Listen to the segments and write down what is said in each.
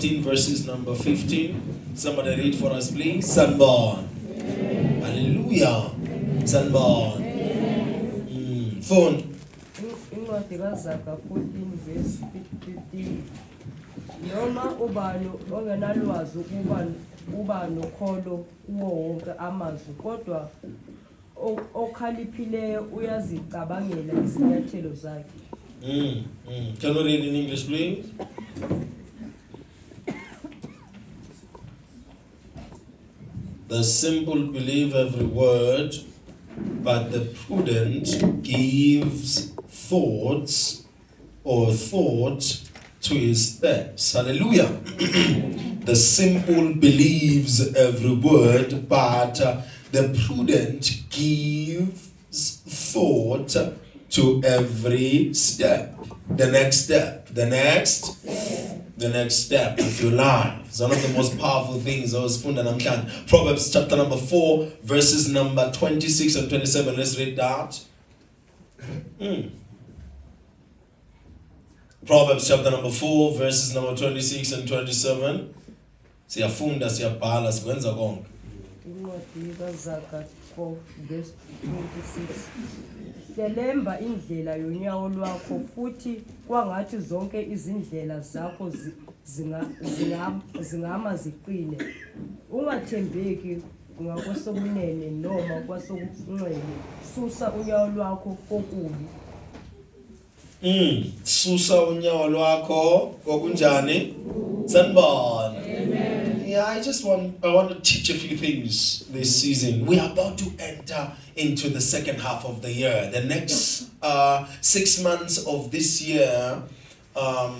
14 verses number 15. Somebody read for us, please. Sanbon. Hallelujah. Sanbon. Phone. Incwadi kaZaga 14 verse 15. Noma ubani ongenalwazi ukuba uba nokholo kuwo wonke amazwi, kodwa okhaliphileyo uyazicabangela izinyathelo zakhe. Can you read in English, please? The simple believe every word, but the prudent gives thoughts or thought to his steps. Hallelujah. The simple believes every word, but the prudent gives thought to every step. The next step, the next step of your life. It's one of the most powerful things I was namhlanje. Proverbs chapter number 4, verses number 26 and 27. Let's read that. Proverbs chapter number 4, verses number 26 and 27. Siyafunda, siyabhala, sikwenza konke. Incwadi kaZaga 4 verse 26. Hlelemba indlela yonyawo lwakho, futhi kwangathi zonke izindlela zakho zingama ziqine. Ungathembeki ngakwesokunene noma kwesokunxele, susa unyawo lwakho kokubi. Susa unyawo lwakho kokunjani? Sanibona. Yeah, I want to teach a few things this season. We are about to enter into the second half of the year. The next 6 months of this year are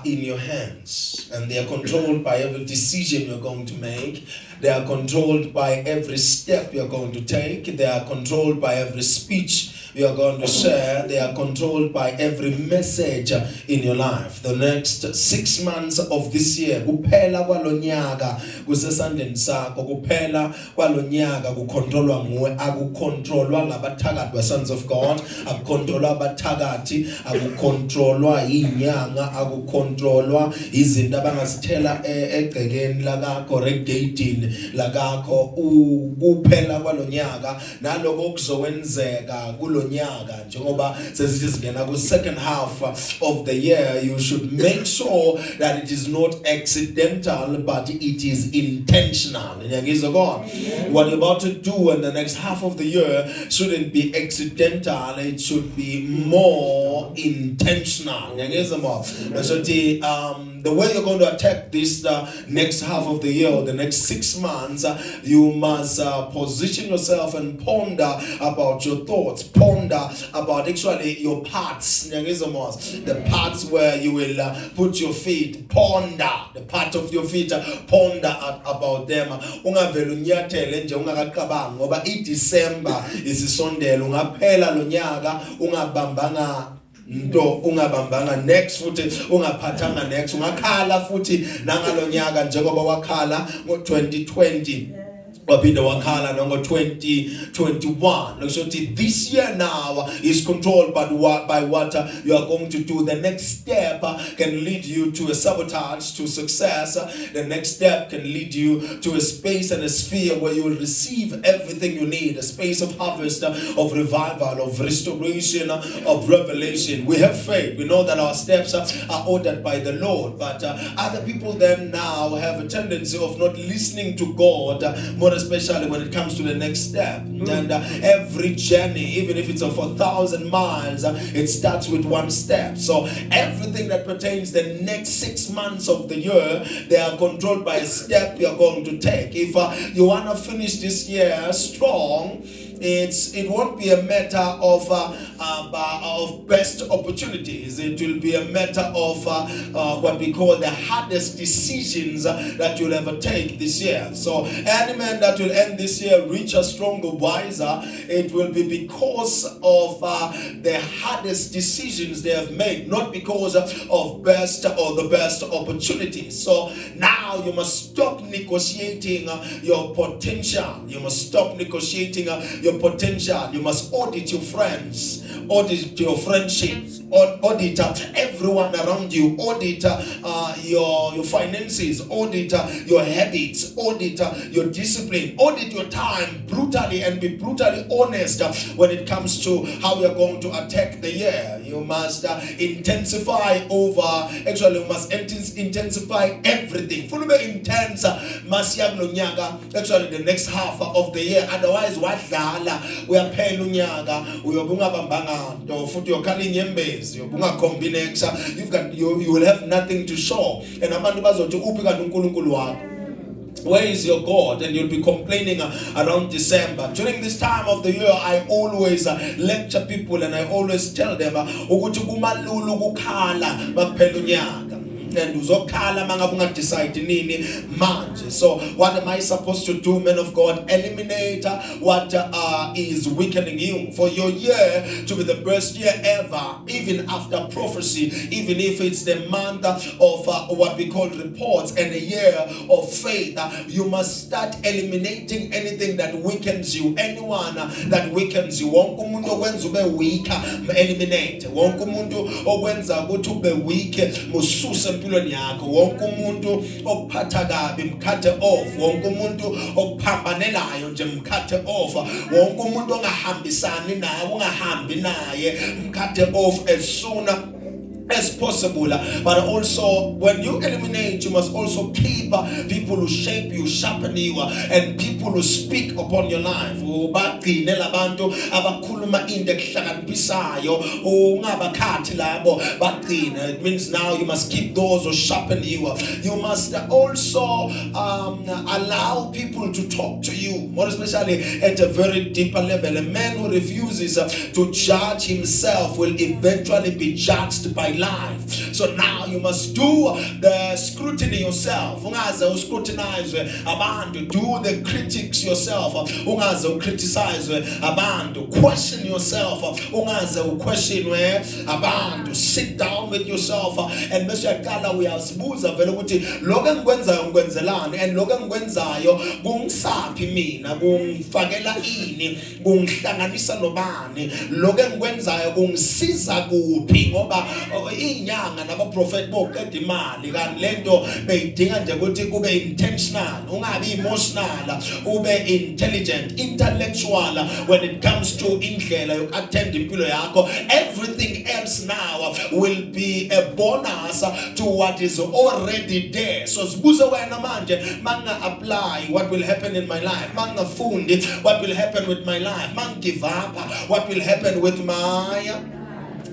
in your hands, and they are controlled by every decision you're going to make. They are controlled by every step you're going to take. They are controlled by every speech you are going to share. They are controlled by every message in your life. The next 6 months of this year, kuphela kwalonyaka kusesandleni sakho, kuphela kwalonyaka kucontrolwa nguwe, akucontrolwa ngabathakathi ba-sons of God, akucontrolwa abathakathi, akucontrolwa inyanga, akucontrolwa izinto abangazithela egcekeni lakakho, egeyidini lakakho. Kuphela kwalonyaka naloko kuzokwenzeka kulonyaka, njengoba sesithi singena ku second half of the year, you should make sure that it is not accidental, but it is intentional. Ngiyangizwa kona? What you're about to do in the next half of the year shouldn't be accidental, it should be more intentional. Ngiyangizwa mo? Bese the way you're going to attack this next half of the year or the next 6 months, you must position yourself and ponder about your thoughts, ponder about actually your paths. Ngiyangizwa mos? The paths where you will put your feet, ponder the part of your feet, ponder about them. Ungavele unyathele nje ungakacabangi, ngoba iDecember isisondela, ungaphela lo nyaka ungabambanga nto, ungabambanga next, futhi ungaphathanga next, ungakhala futhi nangalonyaka njengoba wakhala ngo2020, waphinde wakhala nango-2021. Kusho ukuthi this year now is controlled by what you are going to do. The next step can lead you to a sabotage to success. The next step can lead you to a space and a sphere where you will receive everything you need, a space of harvest, of revival, of restoration, of revelation. We have faith. We know that our steps are ordered by the Lord, but other people then now have a tendency of not listening to God, more especially when it comes to the next step. And every journey, even if it's of 1,000 miles, it starts with one step. So everything that pertains the next 6 months of the year, they are controlled by a step you're going to take. If you want to finish this year strong, it won't be a matter of best opportunities. It will be a matter of what we call the hardest decisions that you'll ever take this year. So any man that will end this year richer, stronger, wiser, it will be because of the hardest decisions they have made, not because of best or the best opportunities. So now you must stop negotiating your potential. You must stop negotiating your your potential. You must audit your friends, audit your friendships, audit everyone around you, audit your finances, audit your habits, audit your discipline, audit your time brutally, and be brutally honest when it comes to how you're going to attack the year. You must intensify over, actually, you must intensify everything. Funa ube intense masiya kulonyaka, actually the next half of the year. Otherwise, wadlala, uyaphela unyaka, uyobe ungabambanga nto, futhi uyokhala inyembezi, uyobe ungakhombi nexa. You will have nothing to show. And abantu bazothi, "Uphi kanti uNkulunkulu wakho? Where is your God?" And you'll be complaining around December. During this time of the year, I always lecture people and I always tell them ukuthi kumalula ukukhala makuphela unyaka. And uzokhala mangabe ungadecide nini manje. So what am I supposed to do, man of God? Eliminate what is weakening you for your year to be the best year ever, even after prophecy, even if it's the month of what we call reports and a year of faith. You must start eliminating anything that weakens you, anyone that weakens you. Wonke umuntu okwenza ube weak, eliminate. Wonke umuntu okwenza ukuthi ube weak, mususe empilweni yakho. Wonke umuntu okuphatha kabi, mcuthe off. Wonke umuntu okuphambanelayo nje, mcuthe off. Wonke umuntu ongahambisani naye, ungahambi naye, mcuthe off as soon as possible. But also, when you eliminate, you must also keep people who shape you, sharpen you, and people who speak upon your life. Ubagcine labantu abakhuluma into ekuhlakaniphisayo, ungabacuthi labo, bagcine. It means now you must keep those who sharpen you. You must also allow people to talk to you, more especially at a very deeper level. A man who refuses to judge himself will eventually be judged by life. So now you must do the scrutiny yourself. Ungaze uscrutinize abantu. Do the critics yourself. Ungaze ucriticize abantu. Question yourself. Ungaze uquestionwe abantu. Sit down with yourself and bese uyaqala uyazibuza vele ukuthi lokho engikwenzayo ngikwenzelani, and lokho engikwenzayo kungisaphi mina, kungifakela ini, kungihlanganisa nobani, lokho engikwenzayo kungisiza kuphi, ngoba izinyanga nabaprofeti boqeda imali, kanti lento beyidinga nje ukuthi kube intentional, ungabi emotional, ube intelligent, intellectual when it comes to indlela yokuattend impilo yakho. Everything else now will be a bonus to what is already there. So sibuze wena manje, manga apply, what will happen in my life? Mangafundi, what will happen with my life? Mangive up, what will happen with my,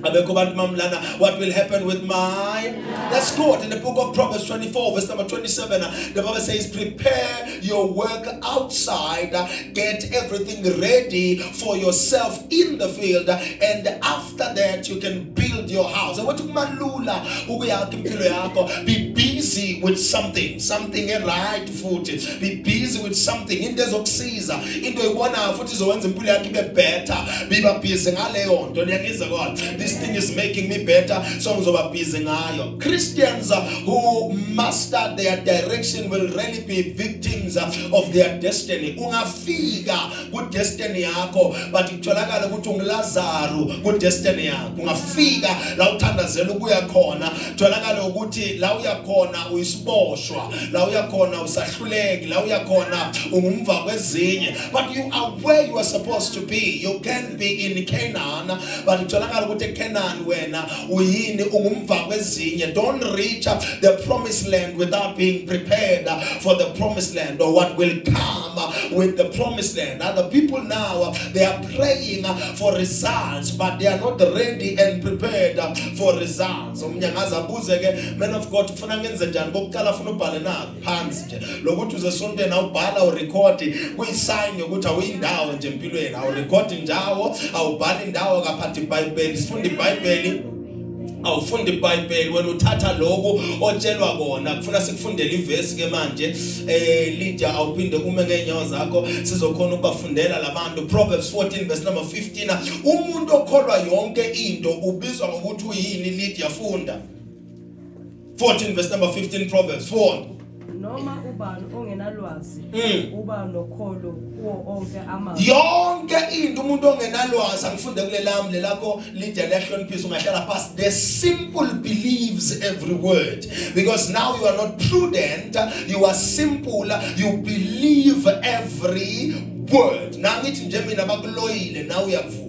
abekho bantu mamlana, what will happen with my? That's good. In the book of Proverbs 24 verse number 27, the Bible says, "Prepare your work outside, get everything ready for yourself in the field, and after that you can build your house." Wathi kumalula ukuyakha impilo yakho. Be busy with something, something right futhi. Be busy with something, into ezokusiza, into oyibonayo futhi izowenza impilo yakho ibe better. Biba busy ngaleyo nto. Niyangizwa kodwa? This thing is making me better, so ngizoba busy ngayo. Christians who master their direction will rarely be victims of their destiny. Ungafika ku destiny yakho, but kutholakala ukuthi unguLazaru ku destiny yakho. Ungafika la uthandazela ukuya khona, tholakala ukuthi la uya khona uyisiboshwa, la uya khona usahluleki, la uya khona ungumva kwezinye, but you are where you are supposed to be. You can be in Canaan, but kutholakala ukuthi eCanaan wena uyini? Ungumva kwezinye. Don't reach the promised land without being prepared for the promised land or what will come with the promised land. Other people now, they are praying for results, but they are not ready and prepared for results. Omunye angaze abuze ke, "Man of God, ufuna ngenze njani?" Kokuqala funa ubhale na phansi nje lokuthi uze esontweni awubhala, urecord, kuyisign yokuthi awuyindawo nje empilweni. Awurecord indawo, awubhala indawo, kaphathi iBhayibheli. Sifunda iBhayibheli, awufunda iBhayibheli wena, uthatha lokhu otshelwa kona. Kufuna sikufundele ivesi ke manje. Lydia, awuphinde ume ngeenyawo zakho, sizokhona ukubafundela labantu. Proverbs 14 verse number 15. Umuntu okholwa yonke into ubizwa ngokuthi uyini? Lydia, funda 14 verse number 15, Proverbs 4. Noma ubani ongenalwazi uba nokholo kuwo onke amazwi. Yonke into umuntu ongenalwazi angifunde kulelami lelakho lide liyahloniphisa ungahlala phansi. The simple believes every word because now you are not prudent, you are simple, you believe every word. Nangithi nje mina bakuloyile nawe uyavuma.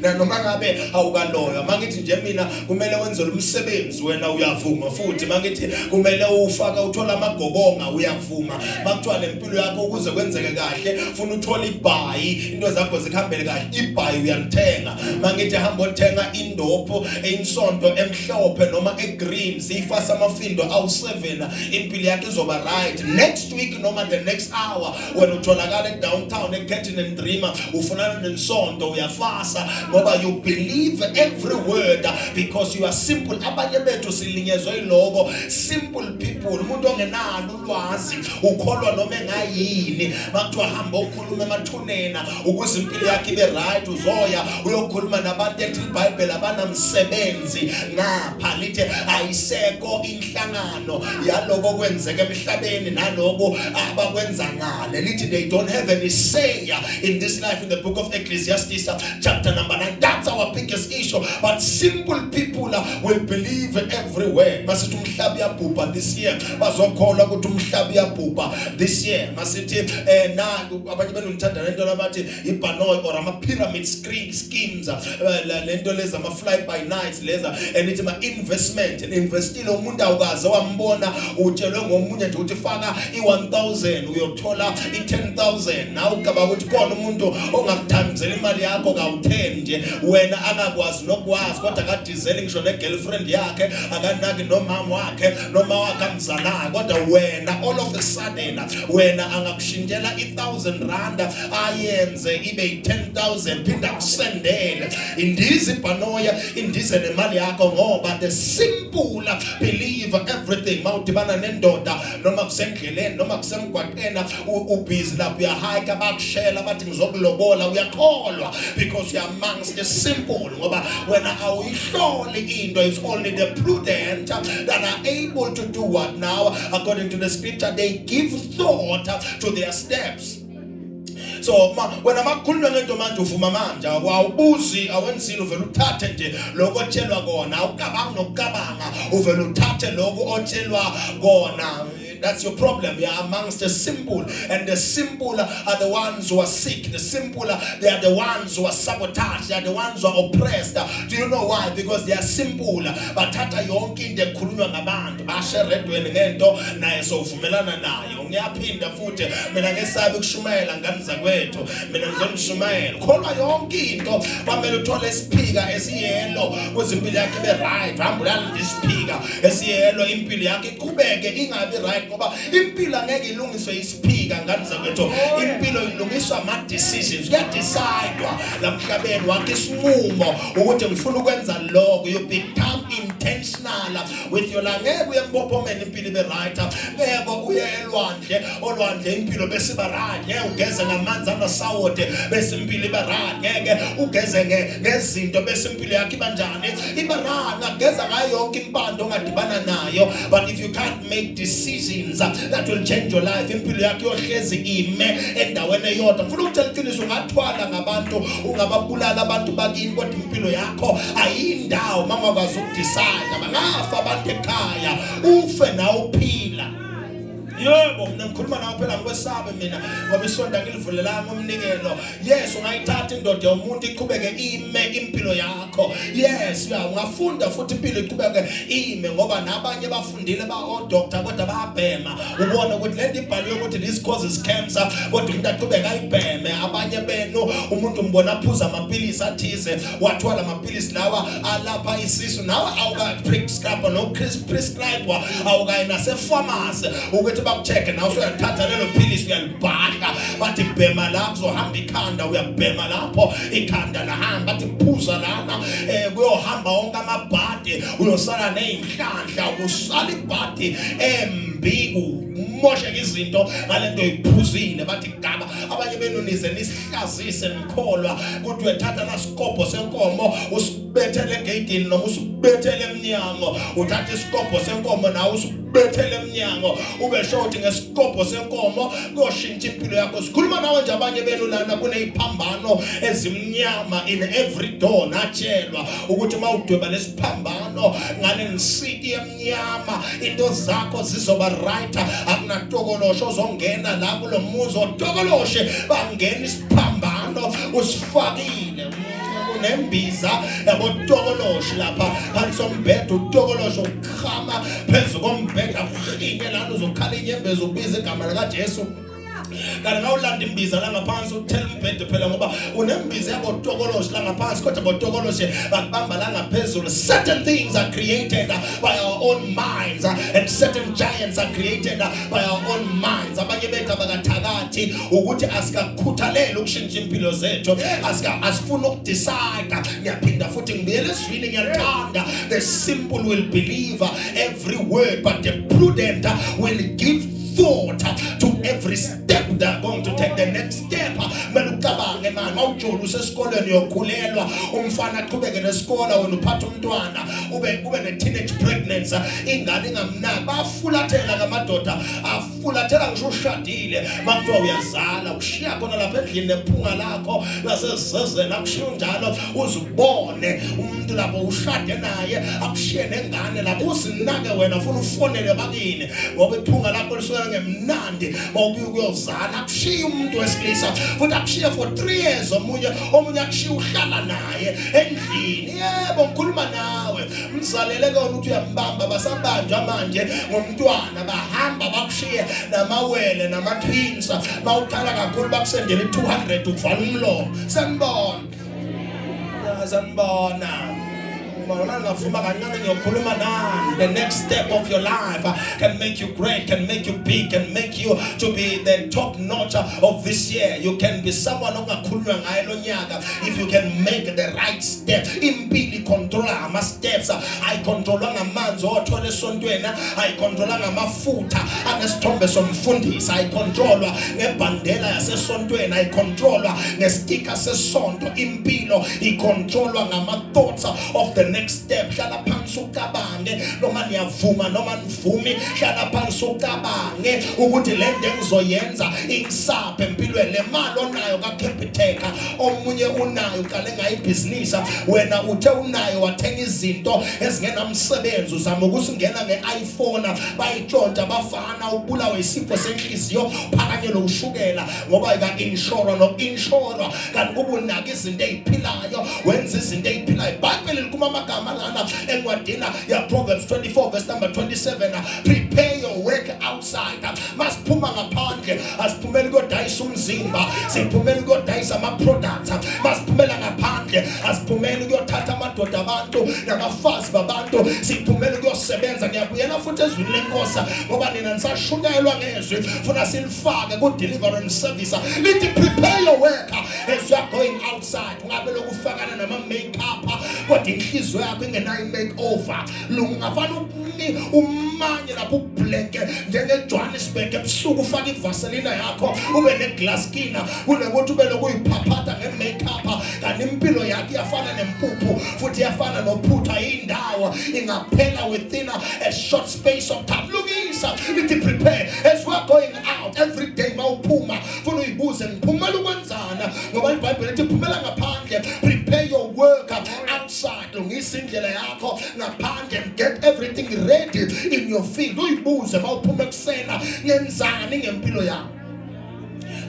Na noma ngabe awukaloywa, mangithi nje mina kumele wenze umsebenzi wena uyavuma futhi, mangithi kumele ufaka uthola amagobonga uyavuma, makuthiwa lempilo yakho ukuze kwenzeke kahle funa uthola ibhayi into zakho zikhambele kahle ibhayi uyalithenga, mangithi hamba othenga indopho insonto emhlophe noma egreen siyifasa amafindo awu7 impilo yakho izoba right next week noma the next hour. Wena utholakala edowntown eCurtain and Dreamer ufunana nensonto uyafasa ngoba you believe every word because you are simple. Abanye bethu silinyezwe yiloko, simple people. Umuntu ongenalo ulwazi ukholwa noma engayini. Makuthiwa hamba okhuluma emathuneni ukuze impilo yakhe ibe right, uzoya uyokhuluma nabantu ethi iBhayibheli abanamsebenzi ngapha lithi ayisekho inhlangano yaloko kwenzeka emhlabeni naloko abakwenza ngale, lithi they don't have any say in this life in the book of Ecclesiastes chapter number 9. That's our biggest issue. But simple people will believe everywhere. Masithi umhlaba uyabhubha this year, bazokholwa ukuthi umhlaba uyabhubha this year. Masithi na abanye benu ngithanda lento labathi ibhanoyi or ama pyramid schemes, lento lezi ama fly by nights leza, and ithi ma investment investile umuntu awukaze wambona, utshelwe ngomunye nje ukuthi faka i1000 uyothola i10000. Nawe ugaba ukuthi khona umuntu ongakuthamzela imali yakho kawu10 nje, wena angakwazi nokwazi, kodwa akadizeli ngisho ne-girlfriend yakhe, akanaki nomama wakhe noma wakhe amzalayo, kodwa wena all of a sudden wena angakushintshela i1000 rand ayenze ibe i10000, phinda akusendele indiza ibhanoya indize nemali yakho, ngoba the simple believe everything. Mawudibana nendoda noma kusendleleni noma kusemgwaqeni, ubhizi lapho uyahike, bakushela bathi ngizokulobola, uyakholwa because you are amongst the simple, ngoba wena awuyihloli into. It's only the prudent that are able to do what now? According to the scripture, they give thought to their steps. So ma wena makukhulunywa ngento manje uvuma manje, awubuzi, awenzile, uvela uthathe nje lokho otshelwa kona, awucabangi nokucabanga, uvela uthathe lokho otshelwa kona. That's your problem. You are amongst the simple, and the simple are the ones who are sick. The simple, they are the ones who are sabotaged. They are the ones who are oppressed. Do you know why? Because they are simple. Bathatha yonke into ekhulunywa ngabantu, bashe eredweni ngento naye sowuvumelana nayo. Ngiyaphinda futhi mina ngesabi ukushumayela ngani zakwethu, mina ngizonishumayela. Kholwa yonke into, kwamele uthole isiphika esiyelo ukuze impilo yakhe ibe right. Hamba ulalinde isiphika esiyelo, impilo yakhe iqhubeke ingabi right, ngoba impilo angeke ilungiswe isiphika ngani zakwethu. Impilo ilungiswa ama decisions, kuyadecide la mhlabeni wakhe isinqumo ukuthi ngifuna ukwenza lokho. You become intentional with your life. Ngeke uye empophomeni impilo ibe right, ngeke uye elwandle olwandle impilo bese iba right, ngeke ugeze ngamanzi anosawoti bese impilo iba right, ngeke ugeze ngezinto bese impilo yakho iba njani, iba right. Ungageza ngayo yonke impande ongadibana nayo, but if you can't make decisions that will change your life, impilo yakho yohlezi ime endaweni eyodwa. Ngifuna ukutshela iqiniso, ungathwala ngabantu, ungababulala abantu bakini, kodwa impilo yakho ayindawo mangakwazi ukudecide. Bangafa abantu ekhaya, ufe nawe uphila. Yebo, mina ngikhuluma nawe phela, ngikwesabe mina ngoba isonto angilivulelanga umnikelo. Yes, ungayithatha indoda yomuntu iqhubeke ime impilo yakho. Yes, ya ungafunda futhi impilo iqhubeke ime, ngoba nabanye bafundile ba o doctor kodwa bayabhema. Ubone ukuthi lento ibhaliwe ukuthi this causes cancer, kodwa umuntu aqhubeke ayibheme. Abanye benu umuntu umbona aphuza amaphilisi athize, wathwala amaphilisi lawa alapha isisu, nawe awuka prescribe no prescribe, awukayi nase pharmacy ukuthi bakucheck, nawe usuyathatha lelo philisi uyalibhadla. Bathi bhema la kuzohamba ikhanda, uyabhema lapho ikhanda lahamba. Bathi phuza lana kuyohamba wonke amabhadi, uyosala nezinhlanhla, kusala ibhadi embi, kumosheka izinto ngalento oyiphuzile. Bathi gaba, abanye benu nize nisihlazise nikholwa ukuthi uyathatha nasikobho senkomo usibethele egeyidini noma usubethele emnyango, uthatha isikobho senkomo nawe usubethele emnyango, ube sure ukuthi ngesikobho senkomo kuyoshintsha impilo yakho. Sikhuluma nawe nje, abanye benu lana kuneziphambano ezimnyama in every door. Natshelwa ukuthi uma udweba lesiphambano ngale nsiki emnyama, into zakho zizoba right. Akunatokolosho ozongena la kulo muzi, otokoloshe bangena isiphambano usifakile. Kunembiza yabotokoloshi lapha phansi sombhede, utokoloshi ukhama phezu kombhede, akuhinye lana, uzokhala inyembezi, ubiza igama likaJesu. Kanti ngawulanda imbiza la ngaphansi, uthela umbhede phela, ngoba unembiza yabotokoloshi la ngaphansi, kodwa botokoloshi bakubamba la ngaphezulu. Certain things are created by our own minds, and certain giants are created by our own minds. Abanye bethu abakathakathi, ukuthi asikakhuthaleli ukushintsha impilo zethu, asika asifuna ukudecide. Ngiyaphinda futhi ngibuyele ezwini, ngiyalithanda: the simple will believe every word, but the prudent will give thought to every step they are going to take. The next step kumele ucabange mani. Mawujula usesikolweni, uyokhulelwa, umfana aqhubeke nesikole, wena uphatha umntwana, ube ne-teenage pregnancy, ingane ingamnaki. Bafulathela ngamadoda, afulathela ngisho ushadile. Makuthiwa uyazala, ushiya khona lapha endlini nephunga lakho lasezezela, akushiya unjalo, uzubone umuntu lapho ushade naye akushiye nengane lapho. Uzinake wena, ufuna ufonele bakini ngoba iphunga lakho lisuke ngemnandi mawubuya ukuyozala. Akushiye umuntu wesilisa, futhi akushiye for 3 years. Omunye akushiye uhlala naye endlini. Yebo, ngikhuluma nawe, mzalele kona ukuthi uyambamba, basabanjwa manje ngomntwana, bahamba bakushiye namawele nama-twins. Bawukhala kakhulu, bakusendela i-200 uvala umlomo. Sanibona, sanibona. Mana ngavuma kancane, ngiyokhuluma nani. The next step of your life can make you great, can make you big, can make you to be the top notch of this year. You can be someone ongakhulunywa ngaye lo nyaka if you can make the right step. Impilo icontrola ama steps, ayicontrolwa ngamanzi othola esontweni, ayicontrolwa ngamafutha anesithombe somfundisi, ayicontrolwa ngebhandela yasesontweni, ayicontrolwa ngestika sesonto. Impilo icontrolwa ngama thoughts of the next step. Hlala phansi ucabange, noma niyavuma noma nivumi, hlala phansi ucabange ukuthi le nto engizoyenza ingisaphe empilweni. Le mali onayo kaCapitec, omunye unayo, uqale ngayo ibhizinisi, wena uthe unayo wathenga izinto ezingenamsebenzi, uzama ukusingena nge-iPhone, bayitshontsha abafana, ubulawe isifo senhliziyo, phakanyelwe ushukela ngoba ika-inshorwa no-inshorwa. Kanti kuba unaka izinto ey'philayo, wenza izinto ey'philayo. Ibhayibheli likhuluma amagama lana encwadini ya-Proverbs 24 verse number 27: prepare your work outside. Masiphuma ngaphandle, asiphumeli kuyodayisa umzimba, siphumela kuyodayisa ama-products. Masiphumela ngaphandle, asiphumeli kuyothatha amadoda abantu nabafazi babantu, siphumela kuyosebenza. Ngiyabuyela futhi ezwini lenkosi ngoba nina nisashunyayelwa ngezwi, funa silifake ku-deliverance service. Lithi prepare your work as you are going outside. Ungabe lokufakana nama-makeup kodwa inhliziyo yakho ingenayo i-makeover. Lungafana umanye lapho ublanke njenge-Johannesburg ebusuku, ufake ivaselina yakho, ube ne-glass skin, kunokuthi ube lokuyiphaphatha nge-makeup kanti impilo yakho iyafana nempuphu futhi iyafana nophutha, indawo ingaphela within a short space of time. Lungisa, lithi prepare as we are going out every day. Mawuphuma, funa uyibuze, ngiphumela ukwenzana? Ngoba iBhayibheli lithi phumela ngaphandle, prepare your work outside. Lungisa indlela yakho ngaphandle and get everything ready in your field. Uyibuze mawuphuma ekusena, ngenzani ngempilo yami?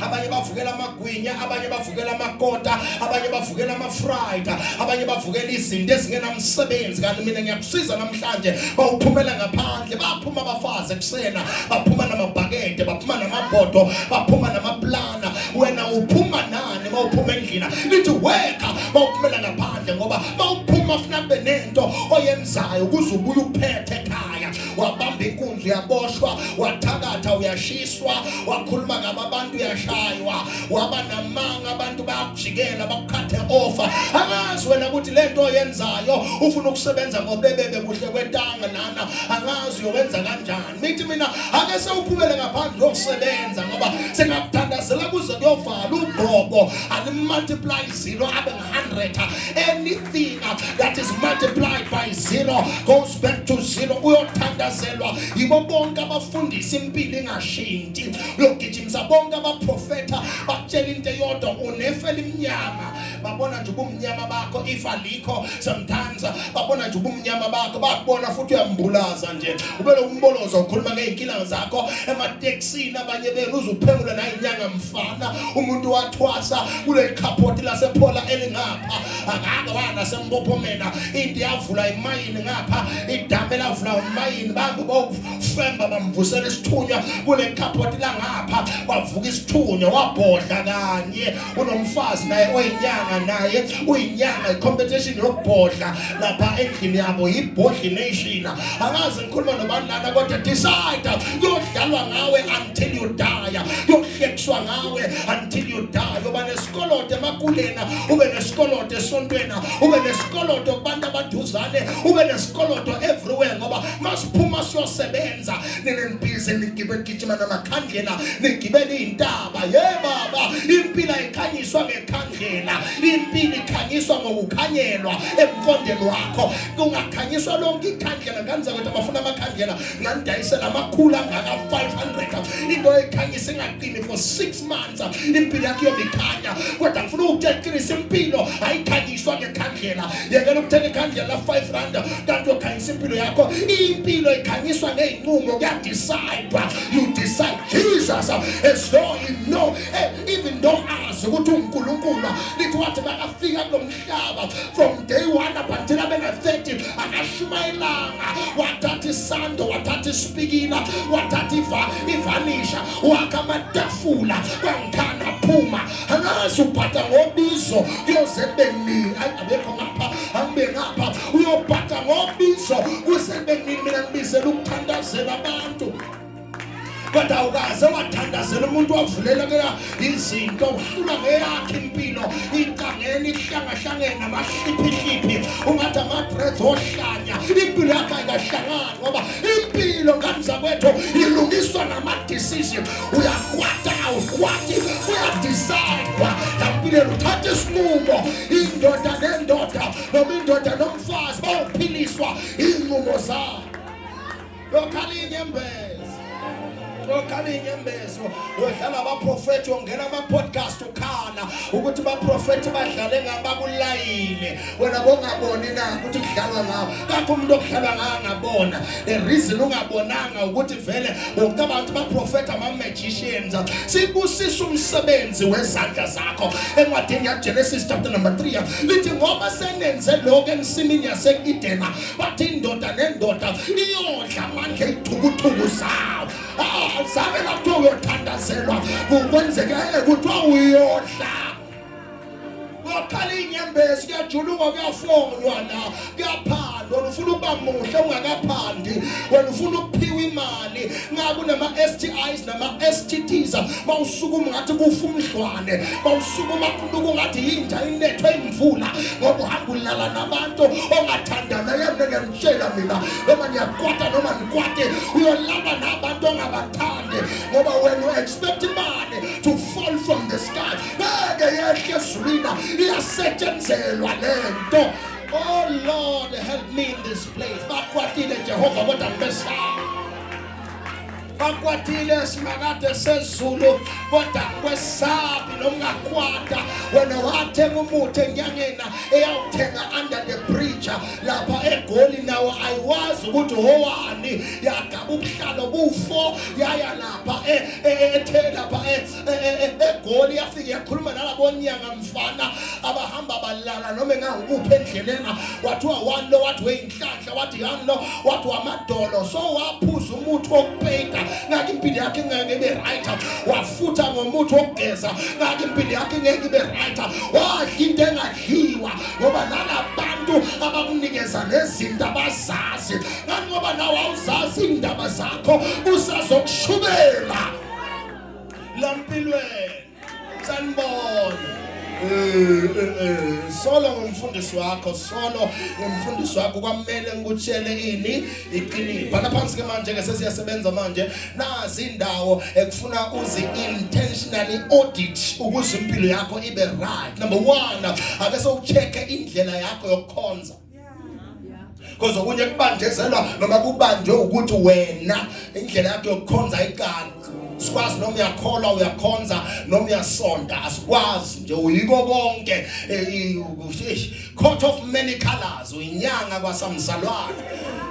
Abanye bavukela amagwinya, abanye bavukela amakota, abanye bavukela ama-fried, abanye bavukela izinto ezingenamsebenzi. Kanti mina ngiyakusiza namhlanje, bawuphumela ngaphandle. Baphuma abafazi ekusena, baphuma namabhakede, baphuma namabhodo, baphuma namaplana. Wena uphuma nani mawuphuma endlini? Lithi weka mawuphumela ngaphandle, ngoba mawuphuma funa kube nento oyenzayo ukuze ubuye uphethe ekhaya. Wabamba inkunzi, uyaboshwa, wathakatha. Wathakatha uyashiswa, wakhuluma kabi abantu uyashaywa, waba namanga abantu bayakujikela bakukhathe ofa. Angazi wena ukuthi lento oyenzayo ufuna ukusebenza ngobebebe kuhle kwetanga lana, angazi uyowenza kanjani. Mithi mina ake sewuphumele ngaphandle uyosebenza ngoba singakuthandazela kuze kuyovala ubhobo alimultiply zero abe ngu-100. Anything that is multiplied by zero goes back to zero. Uyothandazelwa yibo bonke abafundisi impilo ingashintshi. Uyogijimisa bonke abaprofetha bakutshela into eyodwa, unefa elimnyama. Babona nje ubumnyama bakho, if alikho sometimes babona nje ubumnyama bakho, bakubona futhi uyambulaza nje, ubele umbolozo ukhuluma ngey'nkinga zakho ematekisini. Abanye benu uzuphengula nayinyanga mfana, umuntu wathwasa kuleli khaphoti lasephola elingapha, akake waya nasempophomena, into yavula imayini ngapha, idame lavula umayini, bambe bofemba bamvusela isithunywa kule khaphoti langapha, kwavuka isithunywa wabhodla kanye unomfazi naye oyinyanga, naye uyinyanga, i-competition yokubhodla lapha endlini yabo yibhodli nation. Angazi ngikhuluma nobani lana, kodwa decide, kuyodlalwa ngawe until you die, kuyohlekiswa ngawe until you die. Uba nesikoloto emakulena, ube nesikoloto esontweni, ube nesikoloto kubantu abaduzane, ube nesikoloto everywhere, ngoba masiphuma siyosebenza nina nibhizi nigibe gijima namakhandlela, nigibela iy'ntaba. Ye baba, impilo ayikhanyiswa ngekhandlela, impilo ikhanyiswa ngokukhanyelwa emqondweni wakho. Kungakhanyiswa lonke ikhandlela, nganza ukuthi abafuna amakhandlela ngandayisela amakhulu angaka 500, into ekhanyisa ingaqini for 6 months, impilo yakho iyobikhanya. Kodwa ngifuna ukutshela, impilo ayikhanyiswa ngekhandlela. Yekela ukuthenga ikhandlela la 5 rand kanti uyokhanyisa impilo yakho. Impilo ikhanyiswa ngey'nqumo, kuyadecide. You decide Jesus as though you know, even though azi ukuthi uNkulunkulu. Lithi wathi bakafika kulo mhlaba, from day one up until abe na-30 akashumayelanga. Wathatha isando, wathatha isipikila, wathatha ivanisha, wakha amatafula kwangikhana phuma. Angazi ubhada ngobizo kuyoze kube nini. Ayi, abekho ngapha, angibe ngapha. Uyobhada ngobizo kuze kube nini? Mina ngibizela ukuthandazela abantu, kodwa awukaze wathandazela umuntu wavulela kuya izinto. Uhlula ngeyakhe impilo, icangene, ihlangahlangene, amahliphihliphi, ungathi ama-dreads ohlanya. Impilo yakhe ayikahlangani, ngoba impilo, ngani zakwethu, ilungiswa ngama-decision. Uyakwata, awukwati, uyadecide empilweni, uthatha isinqumo. Indoda nendoda noma indoda nomfazi bawuphiliswa iy'nqumo zabo. Yokhala inyembezi, yokhala inyembezi, uyodlala abaprofethi, ungena ama-podcast ukhala ukuthi baprofethi badlale ngabakulayini. Wena bongaboni na ukuthi kudlalwa ngawo? Kakho umuntu okudlalwa ngawo angabona. The reason ungabonanga ukuthi vele ucabanga ukuthi baprofethi ama-magicians. Sibusisa umsebenzi wezandla zakho. Encwadini yaGenesis chapter number 3 lithi, ngoba senenze lokho ensimini yase-Edena, bathi indoda nendoda iyodla amandla ey'thukuthuku zawo. Ah, zange lakuthiwa uyothandazelwa kukwenzeke, kuthiwa uyodla, uyokhala iy'nyembezi, kuyajuluka, kuyafonwa la, kuyaphandwa. Wena ufuna ukuba muhle ungakaphandi, wena ufuna ukuphiwa imali nga kunama-STIs nama-STDs. Bawusukuma ngathi kufa umdlwane, bawusukuma kunuka ungathi yinja inethwe imvula, ngoba uhamba ulala nabantu ongathandana. Yena ngiyanitshela mina, noma niyakwata noma nikwate, uyolala nabantu ongabathandi, ngoba wena u-expect imali to fall from the sky. Ngeke yehle ezulwini, iyasetshenzelwa lento. Oh Lord, help me in this place. Bakwatile Jehova, kodwa ngibesaba. Bakwatile simakade sezulu, kodwa kwesabi. Noma ungakwata wena, wathenga umuthi enyangeni eyawuthenga under the bridge lapha eGoli, nawo ayiwazi ukuthi howani, yagaba ubuhlalo bufo, yaya lapha ethe lapha eGoli, yafike yakhuluma nalabo nyanga mfana abahamba balala noma engangikuphi endleleni. Wathiwa wani lo, wathi weyinhlanhla, wathi yani lo, wathi wamadolo. So waphuza umuthi wokupeyita, ngake impilo yakhe ingeke ibe right. Wafutha ngomuthi wokugeza, ngake impilo yakhe ingeke ibe right. Wadla into engadliwa, ngoba nalabantu Kunabantu abakunikeza nezinto abazazi ngani ngoba nawe awuzazi indaba zakho usazokushubela lampilweni. Sanibona. Eh, eh, eh, solo ngomfundisi wakho, solo ngomfundisi wakho, kwamele ngikutshele ini iqiniso. Bhala phansi ke manje ke, sesiyasebenza manje. Nazi indawo ekufuna uzi intentionally audit ukuze impilo yakho ibe right. Number 1, ake sowuchecke indlela yakho yokukhonza. Because okunye kubanjezelwa noma kubanjwe ukuthi wena indlela yakho yokukhonza iqala. Sikwazi noma uyakholwa uyakhonza noma uyasonta, asikwazi nje, uyiko konke. Coat of many colors, uyinyanga kwasamzalwane,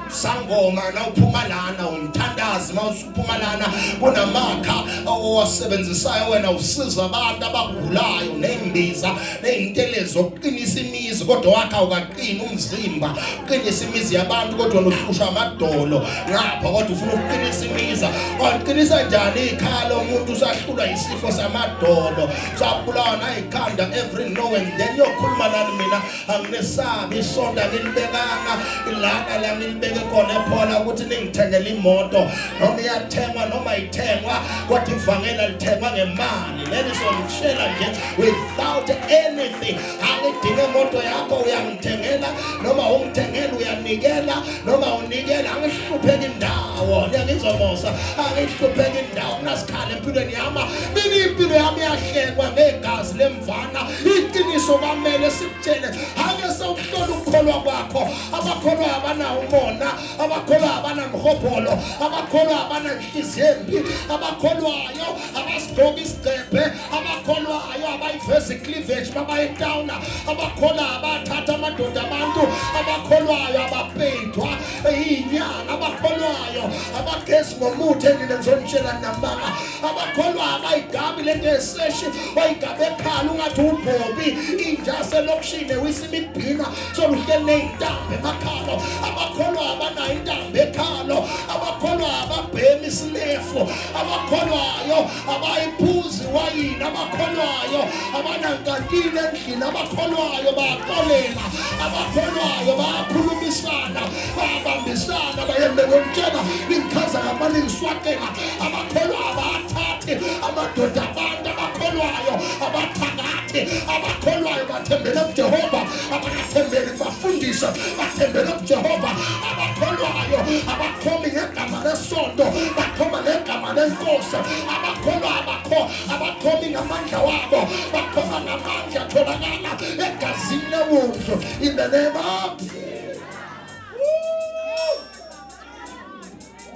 sangoma nawuphuma lana, umthandazi mawusuphuma lana, kunamakha owasebenzisayo wena usiza abantu abagulayo nembiza nezintelezi zokuqinisa imizi, kodwa wakha ukaqina umzimba. Uqinisa imizi yabantu kodwa nohlushwa amadolo ngapha, kodwa ufuna ukuqinisa imizi. Waqinisa njani ikhala umuntu usahlulwa isifo samadolo, sabulawa nayikhanda every now and then? Yokhuluma nani? Mina anginesabi isonto, angilibekanga lana la ngilibeke khona ephola ukuthi ningithengele imoto. Noma iyathengwa noma ithengwa, kodwa ivangeli alithengwa ngemali. Leli sonishela nje without anything. Angidinge imoto yakho. Uyangithengela noma ungithengela, uyanikela noma unikela, angihlupheki indawo. Niyangizwa mosa? Angihlupheki indawo, kunasikhala empilweni yami mina. Impilo yami yahlekwa ngegazi lemvana. Iqiniso kwamele sikutshele. Ake sewuhlola ukukholwa kwakho. Abakholwa abanawo umona, abakholwa abanamhobholo, abakholwa abananhliziyo embi, abakholwayo abasigqoka isigqebhe, abakholwayo abayiveza icleavage babayitawuna, abakholwayo abathatha amadoda abantu, abakholwayo abapeyidwa iyinyanga, abakholwayo abagezi ngomuthi endile. Ngizonitshela namanga. Abakholwayo abayigabi lento yeseshi oyigabe ekhala ungathi ubhobi inja yaselokishini ewisa imibhina, soluhleli ney'ntambo emakhalo. Abakholwayo abanayo intambo ekhalo. Abakholwayo ababhemi isinefu. Abakholwayo abayiphuzi wayini. Abakholwayo abanankantini endlini. Abakholwayo bayaxolela. Abakholwayo bayakhulumisana, bayabambisana, bayembe ngomtshela ningichaza ngamaningi swakela. Abakholwayo abathathi amadoda abantu. Abakholwayo abathakathi. Abakholwayo bathembele kuJehova, abakathembeli kubafundisa, bathembele kuJehova. Abakholwayo abakhomi ngegama lesonto, bakhoma ngegama lenkosi. Abakholwayo abakho abakhomi ngamandla wabo, bakhoma ngamandla atholakala egazini lewundlu, in the name of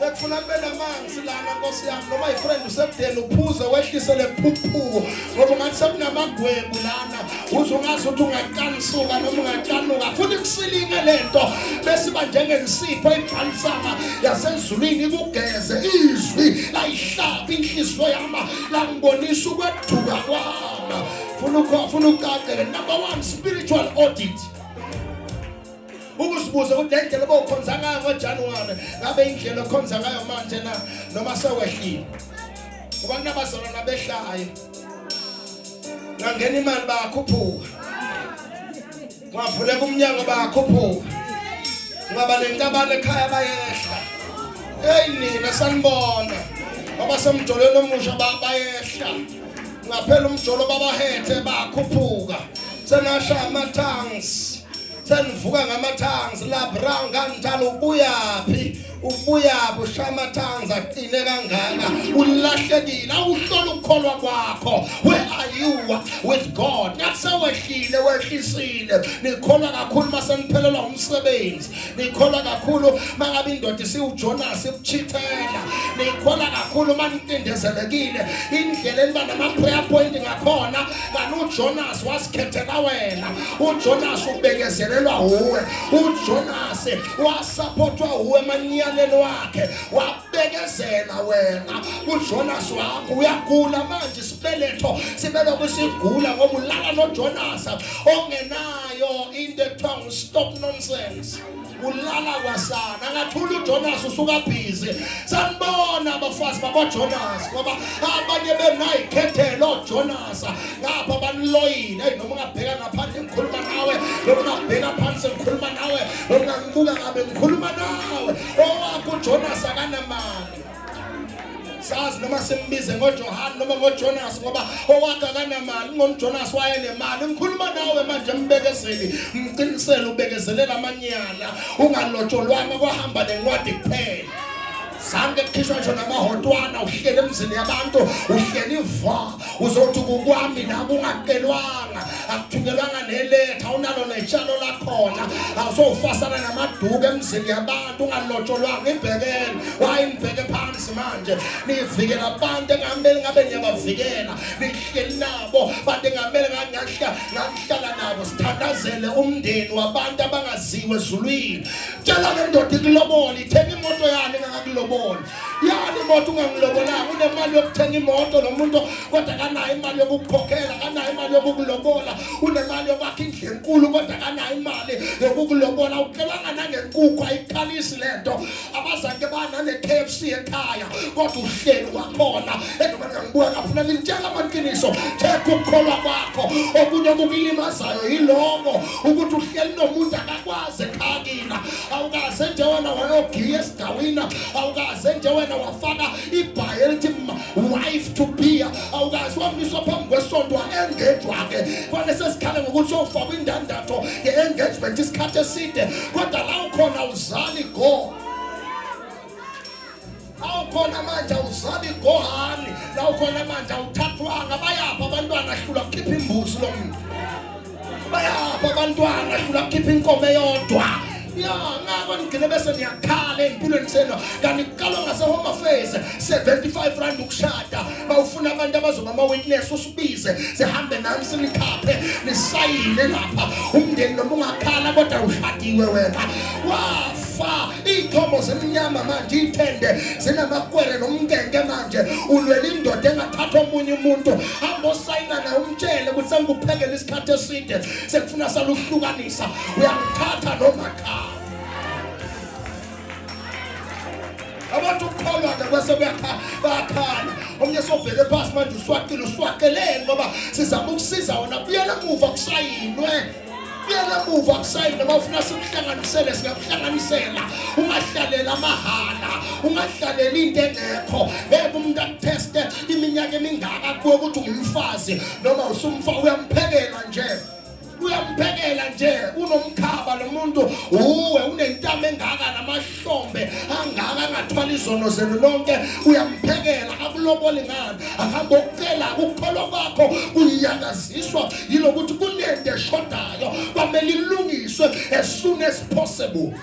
Bekufuna kube namanzi lana, Nkosi yami, noma ifriend usekudeni uphuze wehlise le phuphuko, ngoba ungathi sekunamagwebu lana, uze ungazi ukuthi ungaqansuka noma ungaqanuka futhi kusilinge lento, bese iba njengensipho ibhalisama yasezulwini ikugeze. Izwi layihlaba inhliziyo yami, langibonisa ukweduka kwami. Funa uqaqele. Number 1, spiritual audit, ukuzibuza ukuthi le ndlela obowukhonza ngayo ngoJanuwari ngabe indlela okhonza ngayo manje na, noma sewehlile, ngoba kunabazalwane abehlayo, ngangena imali bayakhuphuka, kwavuleka umnyango bayakhuphuka, ngaba nentabane ekhaya bayehla. Hey nina, sanibona. Abasemjolweni omusha bayehla, ngaphela umjolo babahethe bakhuphuka, senasha ama-tongues, senivuka ngama-tongues labra nganjalo. Ubuyaphi, ubuyaphi ushaya ama-tongues aqine kangaka? Ulahlekile. Awuhlola ukukholwa kwakho. Where are you with God? Ngathi sewehlile, wehlisile. Nikholwa kakhulu maseniphelelwa umsebenzi, nikholwa kakhulu mangabe indoda isiwuJonas ikuchithela, nikholwa kakhulu manicindezelekile. Indlela eniba nama-prayer point ngakhona, kanti uJonas wasikhethela wena. UJonas ubekezelelwa uwe. UJonas wasupportwa uwe emanyaleni wakhe, wabekezela wena. UJonas wakho uyagula manje, isibeletho sibelokhu sigula ngoba ulala noJonas ongenayo into ekuthiwa ngu-stop nonsense. Ulala kwasana angathula uJonas usuka busy. Sanibona abafazi baboJonas ngoba abanye benayikhethelo oJonas ngapha baniloyile. Hey noma ungabheka ngaphandle ngikhuluma nawe, noma ungabheka phansi ngikhuluma nawe, noma ungangibuka ngabe ngikhuluma nawe. Owakho uJonas akanamali. Sazi noma simbize ngoJohane noma ngoJonas ngoba owakhe akanamali ngoJonas wayenemali. Ngikhuluma nawe manje mbekezeli, ngiqinisele ubekezelela amanyala ungalotsholwanga kwahamba nencwadi kuphela. Zange kukhishwa ngisho namahotwana uhlele emzini yabantu uhleli va uzothi kukwami la kungacelwanga akuthunyelwanga neletha unalo netshalo lakhona awusofasana namaduku emzini yabantu ungalotsholwanga ibhekele wayinibheke phansi manje nivikela abantu engamele ngabe niyabavikela nihleli nabo bantu engamele ngangihlala nabo sithandazele umndeni wabantu abangaziwe ezulwini tshela le ndoda ikulobole ithenga imoto yani engangakuloboli yani imoto ungangilobolanga unemali yokuthenga imoto lo muntu kodwa kanayo imali yokukukhokhela kanayo imali yokukulobola unemali yokwakha indlu enkulu kodwa kanayo imali yokukulobola ucelanga nangenkukhu ayikhalisi lento abazange banane-KFC ekhaya kodwa uhleli wakhona enoma ngibuka ngafuna ngimtshela amaqiniso thekha ukukholwa kwakho okunye okukulimazayo yiloko ukuthi uhleli nomuntu akakwazi ekhaya awukaze nje wena wayogiya esigawini awukaze nje wena wafaka ibhayi elithi wife to be awukaze wamiswa phambi kwesonto wa-engejwa-ke fanele sesikhale ngokuthi sofakwa indandatho ye-engagement isikhathi eside kodwa la ukhona awuzali go awukhona manje awuzali gohani la ukhona manje awuthathwanga bayapha abantwana hlula kukhipha imbuzi lo muntu bayapha abantwana hlula kukhipha inkomo eyodwa ya ngakho nigcine bese niyakhala ey'mpilweni zenu kanti kuqalwa ngase-home affairs 75 rand ukushada bawufuna abantu abazoba ama-witness usibize sihambe nami sinikhaphe nisayine lapha umndeni noma ungakhala kodwa ushadiwe wena wafa Iy'thomo zimnyama manje iy'thende zinamakwere nomnkenke manje ulwela indoda engathatha omunye umuntu hamba osayina naye umtshele ukuthi sengikuphekela isikhathi eside sekufuna saluhlukanisa uyangithatha noma cha abantu ukukholwa-ke kwese bayakhala omunye sobheke phasi manje uswaqile uswaqeleni ngoba sizama ukusiza wona buyela emuva kusayinwe Buyela emuva kusayini noma ufuna sikuhlanganisele singakuhlanganisela. Ungahlalela amahhala, ungahlalela into engekho. Ngeke umuntu akuteste iminyaka emingaka kuwe ukuthi ungumfazi noma usumfa uyamphekela nje. Uyamphekela nje unomkhaba lo muntu uwe unentamo engaka namahlombe angaka angathwala izono zenu lonke uyamphekela akuloboli ngani ahambe okucela ukukholwa kwakho kunyakaziswa yilokuthi kunento eshodayo kwamele ilungiswe as soon as possible.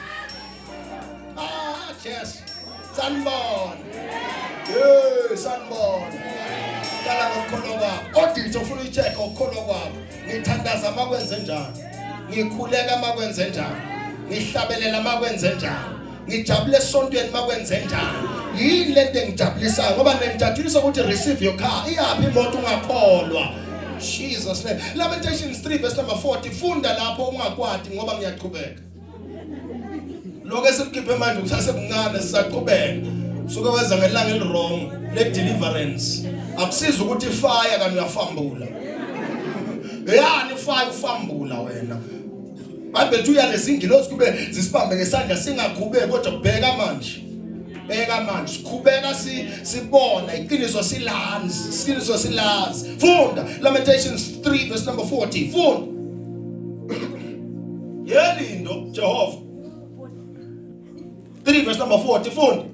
Ah Jesu, sanibona. Hey sanibona. Qala ngokukholwa kwakho. Audit ofuna uyi-check ukukholwa kwakho. Ngithandaza makwenze njani? Ngikhuleka makwenze njani? Ngihlabelela makwenze njani? Ngijabule esontweni makwenze njani? Yini lento engijabulisayo ngoba nengijabulisa ukuthi receive your car. Iyaphi imoto ungakholwa? Jesus name. Lamentations 3 verse number 40 funda lapho ungakwati ngoba ngiyaqhubeka. Lokho esikukhiphe manje kusasekuncane sisaqhubeka. Suke weza ngelanga elirong le deliverance. Akusiza ukuthi fire kanti uyafambula. Yani fire ufambula wena. Bhayibheli uyalezi ingilozi kube zisibambe ngesandla singakhubeki kodwa bheka manje. Bheka manje sikhubeka sibona iqiniso silazi, iqiniso silazi. Funda Lamentations 3 verse number 40. Funda. Yelindo Jehova. 3 verse number 40 funda.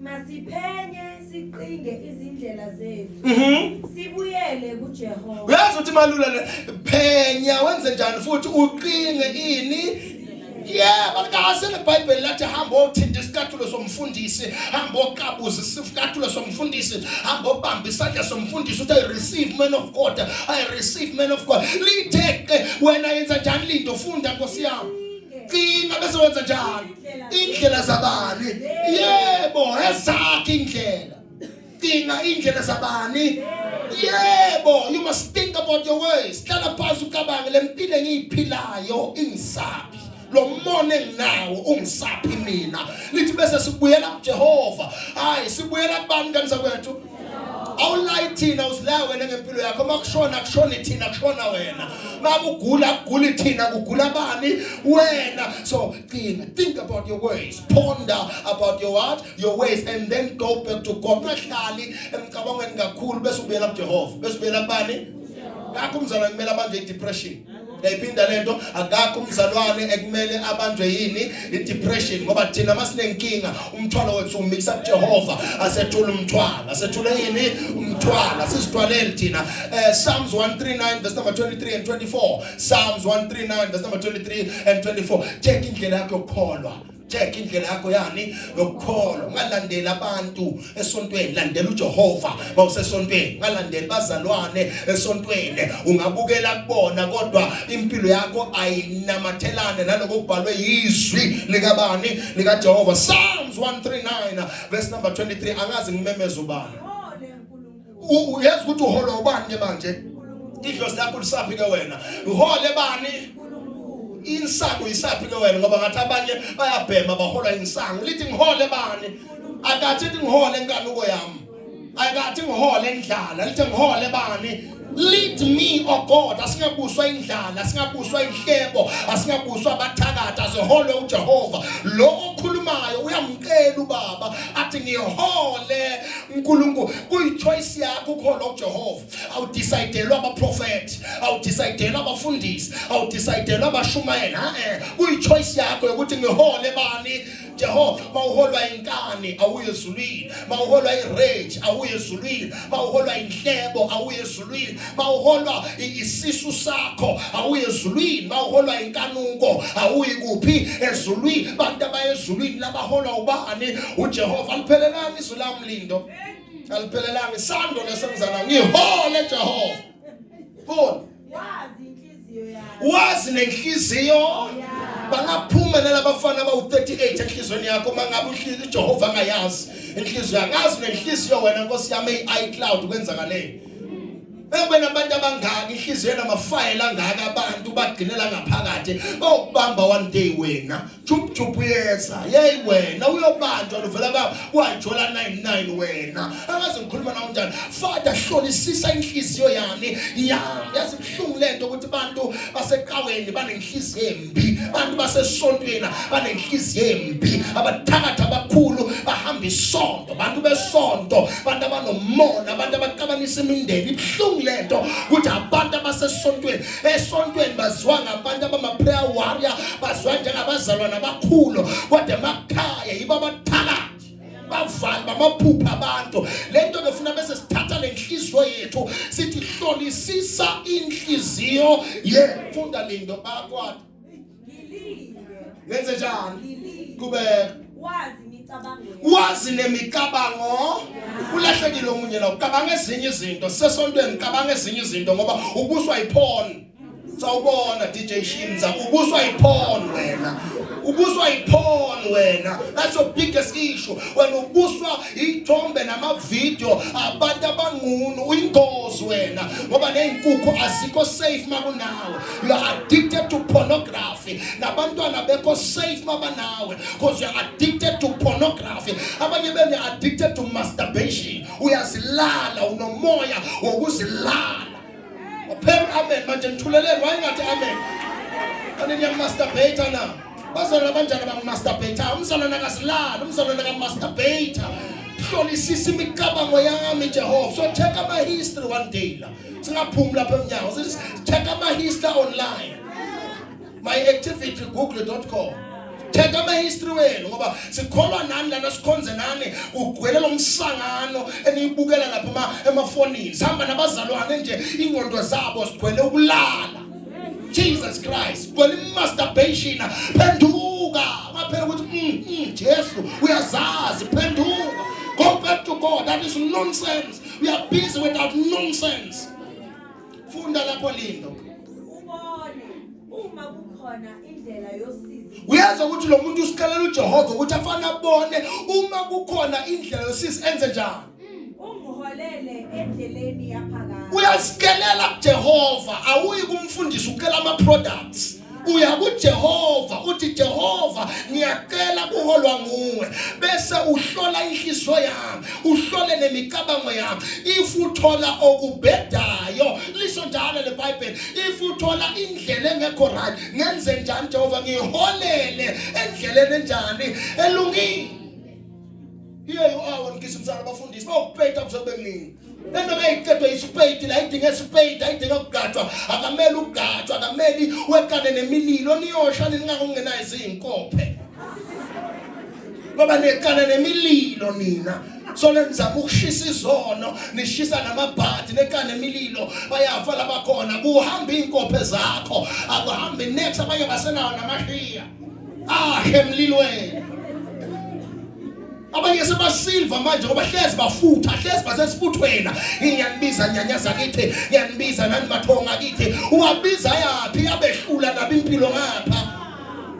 Masiphenye siqinge izindlela zethu. Sibuyele kuJehova. Uyazi ukuthi malula le phenya wenze njani futhi uqinge ini? Yeah, balikaze leBhayibheli lathi hamba othinta isicathulo somfundisi, hamba oqabuza isicathulo somfundisi, hamba obamba isandla somfundisi uthi I receive man of God, I receive man of God. Lithe ke wena yenza njani linto funda Nkosi yami. Cinga bese wenza njani? Indlela zabani? Yebo, ezakhe indlela. Cinga indlela zabani? Yebo, you must think about your ways. Hlala phansi ucabange lempilo engiyiphilayo ingisaphi. Lo mona enginawo ungisaphi mina? Lithi bese sibuyela kuJehova. Hayi, sibuyela kubani kanisa kwethu? Awulayi thina, usilaya wena ngempilo yakho. Makushona kushona thina, kushona wena. Makugula kuguli thina, kugula bani? Wena. So think think about your ways, ponder about your what? Your ways, and then go back to God. Ungahlali emcabangweni kakhulu bese ubuyela kuJehova. Bese ubuyela kubani? Akakho umzalwane kumele abanjwe i-depression. Ngiyayiphinda lento, akakho umzalwane ekumele abanjwe yini? I-depression, ngoba thina masinenkinga umthwalo wethu umixa kuJehova, asethule umthwalo, asethule yini? Umthwalo, asizithwaleli thina. Psalms 139 verse number 23 and 24. Psalms 139 verse number 23 and 24. Check indlela yakho yokukholwa. Check indlela yakho yani yokukholwa. Ungalandeli abantu esontweni, landela uJehova mawusesontweni. Ungalandeli bazalwane esontweni, ungabukela kubona kodwa impilo yakho ayinamathelane naloko kubhalwe yizwi likabani? LikaJehova. Psalms 139 verse number 23. Angazi ngimemeza ubani. Uyazi ukuthi uholwa ubani ke manje? Idlozi lakho lisaphi ke wena? Uhole bani? Insangu isaphi ke wena? Ngoba ngathi abanye bayabhema baholwa insangu. Lithi ngihole bani? Akathi ngihole inkanuko yami, akathi ngihole indlala, lithi ngihole bani? Lead me, O God. Asingabuswa indlala, asingabuswa inhlebo, asingabuswa abathakathi, aziholwe uJehova. Lo okhulumayo uyamcela ubaba athi ngihole uNkulunkulu. Kuyi-choice yakho ukuhola uJehova. Awudecidelwa abaprofethi, awudecidelwa abafundisi, awudecidelwa abashumayeli. Ha-eh, kuyi-choice yakho yokuthi ngihole bani? Jehova. Mawuholwa inkani awuye ezulwini, mawuholwa irage awuye ezulwini, mawuholwa inhlebo awuye ezulwini, mawuholwa isisu sakho awuye ezulwini, mawuholwa inkanuko awuyi kuphi? Ezulwini. Bantu abayezulwini labaholwa ubani? uJehova. Aliphelelanga izwi lami, Lindo, aliphelelanga isando lesemzana. Ngihole Jehova. Funda. Wazi inhliziyo yami. Wazi nenhliziyo. Bangaphuma nalabafana abawu-38 enhliziyweni yakho mangabe uhleli uJehova angayazi inhliziyo yakho. Ngazi nenhliziyo wena Nkosi yami, eyi-iCloud kwenzakaleni? Bekube nabantu abangaka inhliziyo namafayela angaka, abantu bagcinela ngaphakathi, bawukubamba one day wena. Chup chup uyeza. Yey wena uyobanjwa luvela ba kwajola 99 wena. Angazi ngikhuluma nawe njani. Father, hlolisisa inhliziyo yami. Yami yazi buhlungu lento ukuthi abantu baseqaweni banenhliziyo embi, abantu basesontweni banenhliziyo embi, abathakathi abakhulu bahamba isonto, abantu besonto, abantu abanomona, abantu abaxabanisa imindeni. Ibuhlungu lento ukuthi abantu abasesontweni, esontweni baziwa ngabantu abama-prayer warrior, baziwa njengabazalwane abakhulu, kodwa emakhaya yibo abathakathi, bavali bamaphupha abantu. Lento ke funa bese sithatha lenhliziyo yethu sithi hlolisisa inhliziyo ye. Funda Lindo, bakwati. Ngilinge. Ngenze njani? Ngilinge. Qhubeka. Wazi imicabango yami. Wazi nemicabango. Ulahlekile omunye la, ucabanga ezinye izinto sesontweni, ucabanga ezinye izinto ngoba ubuswa yiphone. Sawubona DJ Shimza, ubuswa yiphone wena, ubuswa yiphone wena. That's your biggest issue wena, ubuswa ithombe namavideo abantu abanqunu. Uyingozi wena ngoba nezinkukhu azikho safe makunawe. You are addicted to pornography. Nabantwana bekho safe mabanawe because you are addicted to pornography. Abanye bene addicted to masturbation. Uyazilala, unomoya wokuzilala. Phela amen manje nithuleleni, wayengathi amen. Kanti niyamasturbate na? Bazalwane abanjani abangimasturbate? Umzalwane akazilala, umzalwane akamasturbate. Hlolisisa imicabango yami Jehova. So check ama history one day la. Singaphumi lapha emnyango. Check ama history online. My activity google.com. Check ama history wenu ngoba sikholwa nani lana, sikhonze nani, kugcwele lo msangano eniyibukela lapha emafonini. Sihamba nabazalwane nje ingqondo zabo sigcwele ukulala. Jesus Christ, gcwele masturbation. Phenduka. Ngaphela ukuthi Jesu uyazazi, phenduka. Go back to God. That is nonsense. We are busy with that nonsense. Funda lapho Lindo. Ubone uma kukhona indlela yosizi. Uyezwa ukuthi lo muntu usicelela uJehova ukuthi afane abone uma kukhona indlela yosizi, enze njani? Ungiholele endleleni yaphakade. Uyasikelela kuJehova, awuyi kumfundisi ucela ama products. Uya kuJehova uthi Jehova ngiyacela kuholwa nguwe, bese uhlola inhliziyo yami, uhlole nemicabango yami. If uthola okubhedayo, lisho njalo leBhayibheli, if uthola indlela engekho right, ngenze njani Jehova? Ngiholele endleleni enjani elungile. Here you are when ngisimsana abafundisi bawupeta kuze kube kunini. Lento beyiqedwe isipeyiti la idinga isipeyiti ayidinga ukugajwa akamele ukugajwa akameli weqane nemililo niyosha ningakungenayo izinkophe ngoba neqane nemililo nina so nizama ukushisa izono nishisa namabhadi neqane nemililo bayafa labakhona kuhamba izinkophe zakho akuhambi next abanye basenawo namashiya ahe emlilweni abanye sebasilva manje ngoba hlezi bafutha hlezi basesifuthweni ngiyanibiza nyanya zakithi ngiyanibiza nani mathonga kithi ungabiza yaphi yabehlula nabo impilo ngapha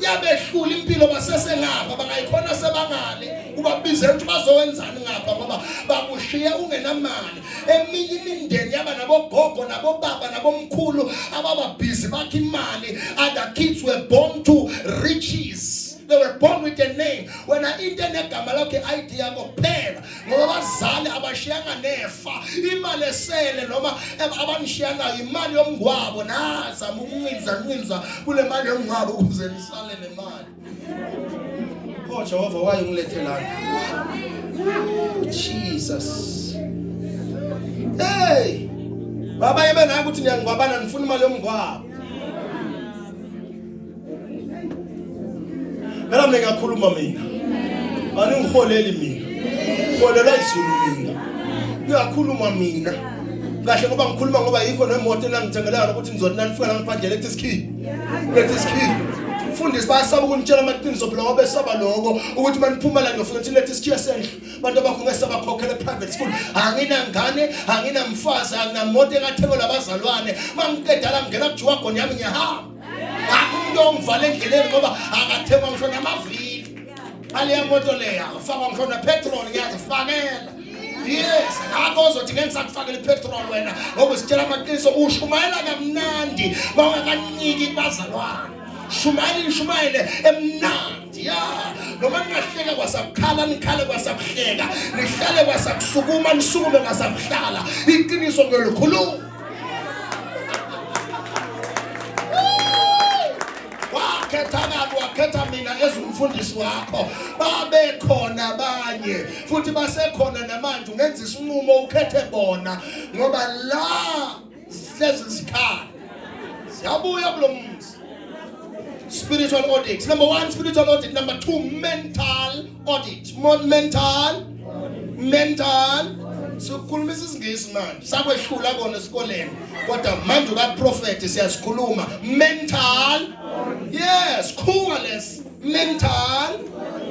yabehlula impilo basese ngapha bangayikhona sebangale ubabizela ukuthi bazowenzani ngapha ngoba bakushiye ungenamali eminye imindeni yaba nabogogo nabobaba nabomkhulu ababa busy bakha imali. Other kids were born to riches. They were born with a name. Wena into enegama lakho i-ID yakho kuphela ngoba abazali abashiyanga nefa imali esele noma abanishiya nayo imali yomngcwabo nazama ukuncinza ncinza kule mali yomngcwabo ukuze nisale nemali. Oh Jehova why ungilethe lana? Jesus. Hey! Baba yebe naye ukuthi niyangcwabana nifuna imali yomngcwabo. Phela mina ngiyakhuluma mina. Aningiholeli mina. Holelwa izulu mina. Ngiyakhuluma mina. Kahle ngoba ngikhuluma ngoba yikho nemoto enangithengela yona ukuthi ngizothi nanifika la ngiphandle lethi isikhiyi. Lethi isikhiyi. Mfundisi bayasaba ukunitshela amaqiniso phela ngoba besaba lokho ukuthi maniphuma la ngiyofika ukuthi lethi isikhiya sendlu. Abantu abakho ngeke sabakhokhela private school. Anginangane, anginamfazi, anginamoto engathengwa labazalwane. Mangiqeda la ngingena kujiwagon yami ngiyahamba. Akho umuntu ongivala endleleni ngoba akathengwa ngisho namavili. Aleya moto leya ufakwa ngisho nepetrol ngiyazifakela. Yes, akho ozothi ngeke ngisakufakela ipetrol wena ngoba usitshela amaqiniso ushumayela kamnandi bawakanciki kubazalwane. Shumayela ishumayele emnandi ya noma ningahleka kwasakukhala nikhale kwasakuhleka nihlale kwasakusukuma nisukume kwasakuhlala iqiniso ngelikhuluma wakhetha kabi wakhetha mina ezumfundisi wakho babekhona abanye futhi basekhona namanje ungenza isinqumo ukhethe bona ngoba la hlezi zikhala ziyabuya kulo muzi. Spiritual audit number 1, spiritual audit number 2, mental audit. Mental mental sikhuluma isingisi manje sakwehlula kona esikoleni kodwa manje ukaprofeti siyasikhuluma mental. Yes, coolness mental.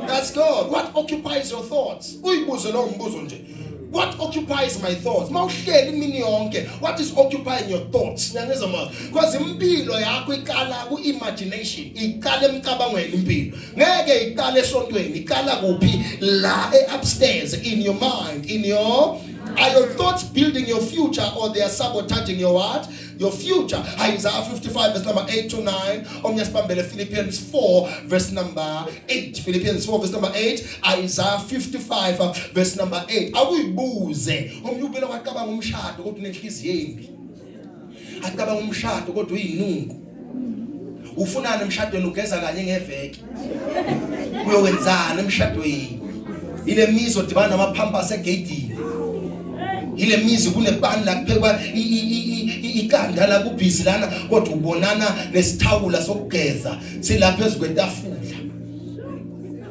That's God. What occupies your thoughts? Uyibuze lo mbuzo nje. What occupies my thoughts? Mawuhleli imini yonke, what is occupying your thoughts? Ngiyangizwa manje. Because impilo yakho iqala ku imagination, iqala emcabangweni impilo. Ngeke iqale esontweni, iqala kuphi? La e upstairs in your mind, in your Are your thoughts building your future or they are sabotaging your what? Your future. Isaiah 55 verse number 8 to 9. Omnye sibambele Philippians 4 verse number 8. Philippians 4 verse number 8. Isaiah 55 verse number 8. Akuyibuze. Omnye ubela wacabanga umshado kodwa unenhliziyo embi. Acabanga umshado kodwa uyinungu. Ufunani emshadweni ugeza kanye ngeveki? Uyokwenzani emshadweni? Ile mizi odibana namaphampasi egeyidini. Ile mizi kunepani la kuphekwa ikanda la kubhizi lana kodwa ubonana nesithawula sokugeza silapha phezu kwetafula.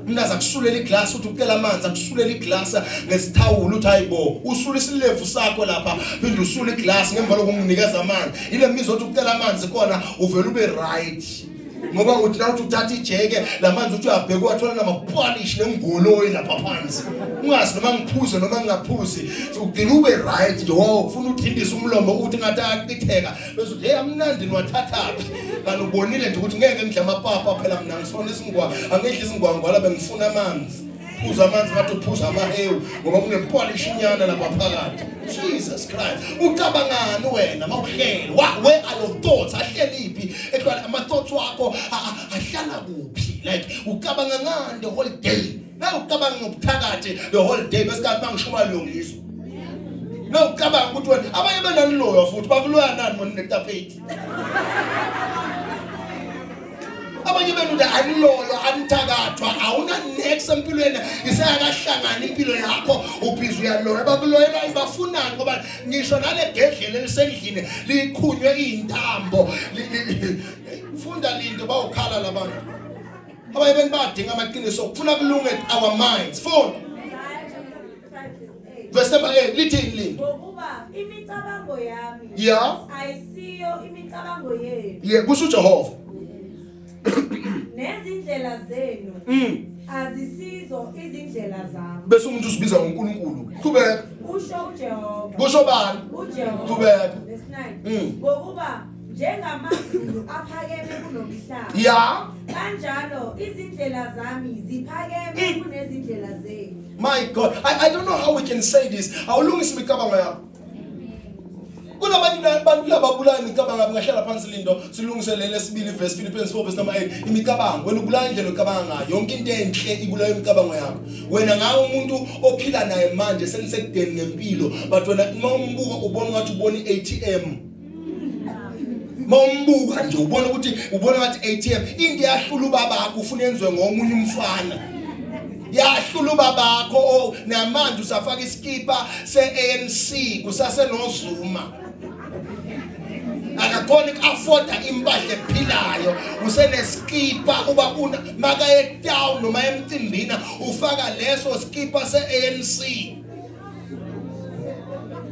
Umuntu azakusulela iglass uthi ucela amanzi akusulela iglass ngesithawula uthi hayibo usula isilevu sakho lapha phinde usula iglass ngemva lokunginikeza amanzi. Ile mizi othi ucela amanzi khona uvela ube right. Ngoba uthi na uthi uthatha ijeke lamanzi uthi uyabheka wathola namapolish nengoloyi lapha phansi. Ungazi noma ngiphuze noma ngingaphuzi ugcina ube right nje wow ufuna uthintise umlomo uthi ngathi ayachitheka bese uthi hey amnandi niwathathaphi kanti ubonile nje ukuthi ngeke ngidle amapapa phela mina ngisona isingwa angidli isingwangwala bengifuna amanzi. Phuza amanzi ngathi uphuza amahewu ngoba kunepolishinyana lapha phakathi. Jesus Christ. Ucabangani wena mawuhleli? Where are your thoughts? Ahleliphi? Ehlala ama thoughts wakho ahlala kuphi? Like ucabanga ngani the whole day? Na ucabanga ngobuthakathi the whole day bese kanti mangishumayela uyongizwa. Na ucabanga ukuthi wena abanye benaniloywa futhi bakuloya nani mona netapeti. Abanye benu nje aniloywa anithakathwa awuna next empilweni isayakahlangana impilo yakho ubhizi uyaloya bakuloyela bafunani ngoba ngisho nale gedlela elisendlini liqhunywe izintambo funda linto bawukhala labantu abanye benu badinga amaqiniso kufuna kulunge our minds funda verse number 8 lithini linto Ngokuba imicabango yami yeah ayisiyo imicabango yenu yeah kusho uJehova nezindlela zenu azisizo izindlela zami bese umuntu usibiza ngoNkulunkulu qhubeka usho uJehova kusho bani uJehova Qhubeka. Verse 9 ngokuba njengamazulu aphakeme kunomhlaba yeah kanjalo izindlela zami ziphakeme kunezindlela zenu My God, I don't know how we can say this. Awulungisa imicabango yakho. Kunabantu abantu lababulala imicabango yabo ngahlala phansi lindo silungiselele lesibili verse Philippians 4 verse number 8 imicabango wena ubulala indlela ocabanga ngayo yonke into enhle ibulala imicabango yakho wena ngawe umuntu ophila naye manje senisekudeni ngempilo but wena uma umbuka ubona ngathi ubona iATM mawumbuka nje ubona ukuthi ubona ngathi ATM into yahlula ubabakho ufuna yenziwe ngomunye umfana yahlula ubabakho oh, namanje usafaka iskipa se-ANC kusase noZuma akakhona uku-afforda impahla ephilayo useneskipa uba una makaye town noma emcimbini ufaka leso skipa se-ANC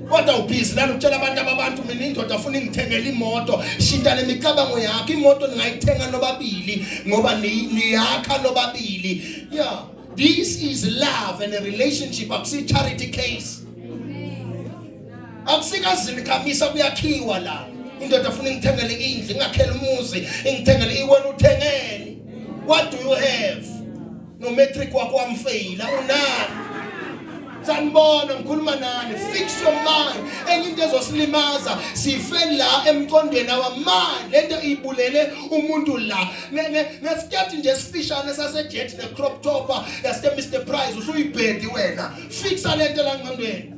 kodwa ubhizi lana utshela abantu ababantu mina indoda afuna ingithengele imoto shintsha lemicabango yakho imoto ningayithenga nobabili ngoba niyakha nobabili yeah this is love and a relationship akusi charity case akusikazini khamisa kuyakhiwa la indoda afuna ingithengele indlu ingakhela umuzi ingithengele iwena uthengeni what do you have no matric wakho wamfeyila unani sanibona ngikhuluma nani fix your mind enye into ezosilimaza sife la emqondweni our mind lento ibulele umuntu la ngesikhathi nje esifishane sasejet ne crop topper yase Mr Price usuyibhedi wena fixa lento la ngqondweni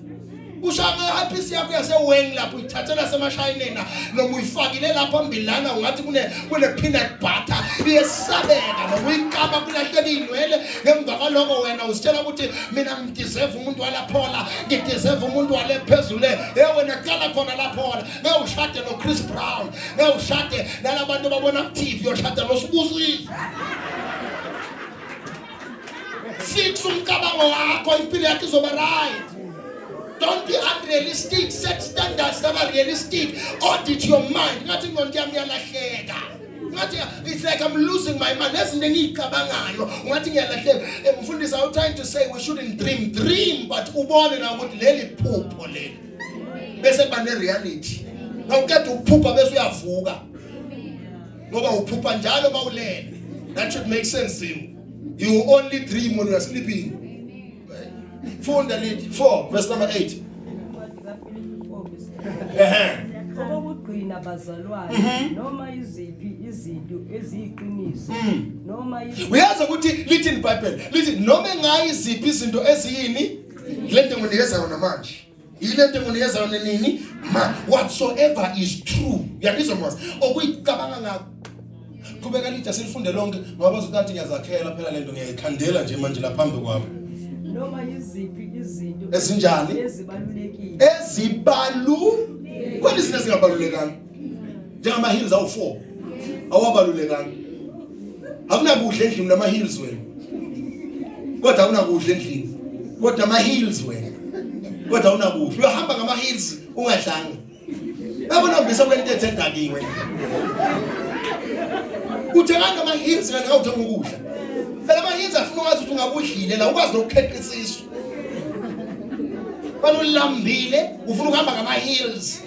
ushaya ngehaphisi yakho yaseweng lapho uyithathela semashayineni noma uyifakile lapha phambili lana ungathi kune kune peanut butter iyesabeka noma uyikama kulahleka iy'nwele ngemva kwaloko wena uzitshela ukuthi mina ngideserve umuntu walaphola ngideserve umuntu wale phezulu le ye wena cala khona laphola ngeke ushade no-chris brown ngeke ushade nalabantu ababona ku-tv uyoshada nosibusiso Fix umcabango wakho impilo yakho izoba right. Don't be unrealistic. Set standards that are realistic. Audit your mind. Ngathi ingqondo yami iyalahleka. Ngathi it's like I'm losing my mind. Lezinto engiyicabangayo ngathi ngiyalahleka. Eh, mfundisi, I'm trying to say we shouldn't dream. Dream but ubone na ukuthi leli phupho leli. Bese kuba ne reality. Nawuqeda ukuphupha bese uyavuka. Ngoba uphupha njalo mawulele. That should make sense to you. You only dream when you are sleeping. Funda lithi 4 verse number 8. Incwadi kaFilipi 4 verse Ehhe. Okokugcina bazalwane noma iziphi izinto eziyiqiniso noma iziphi Uyazi ukuthi lithi iBhayibheli lithi noma engayiziphi izinto eziyini le nto nginikeza yona manje. Yile nto nginikeza yona nini? Ma whatsoever is true. Uyangizwa mos? Okuyicabanga ngakho. Qhubeka lithi asilifunde lonke ngoba bazokanti ngiyazakhela phela lento ngiyayikhandela nje manje la phambi kwabo. noma yiziphi izinto Ezinjani? ezibalulekile Ezibalu khona izinto ezingabalulekanga. Njengama heels awu4. Awabalulekanga. Akunakudla endlini nama heels wena. Kodwa awunakudla endlini. Kodwa ama heels wena. Kodwa awunakudla. Uyahamba ngama heels ungadlanga. Yabona mbisa kwento ethendakiwe. Uthengani ama heels kanti awuthenga ukudla. Phela ama heels afuna ukwazi ukuthi ungakudlile la ukwazi nokukheqa isisu. Balulambile ufuna ukuhamba ngama heels.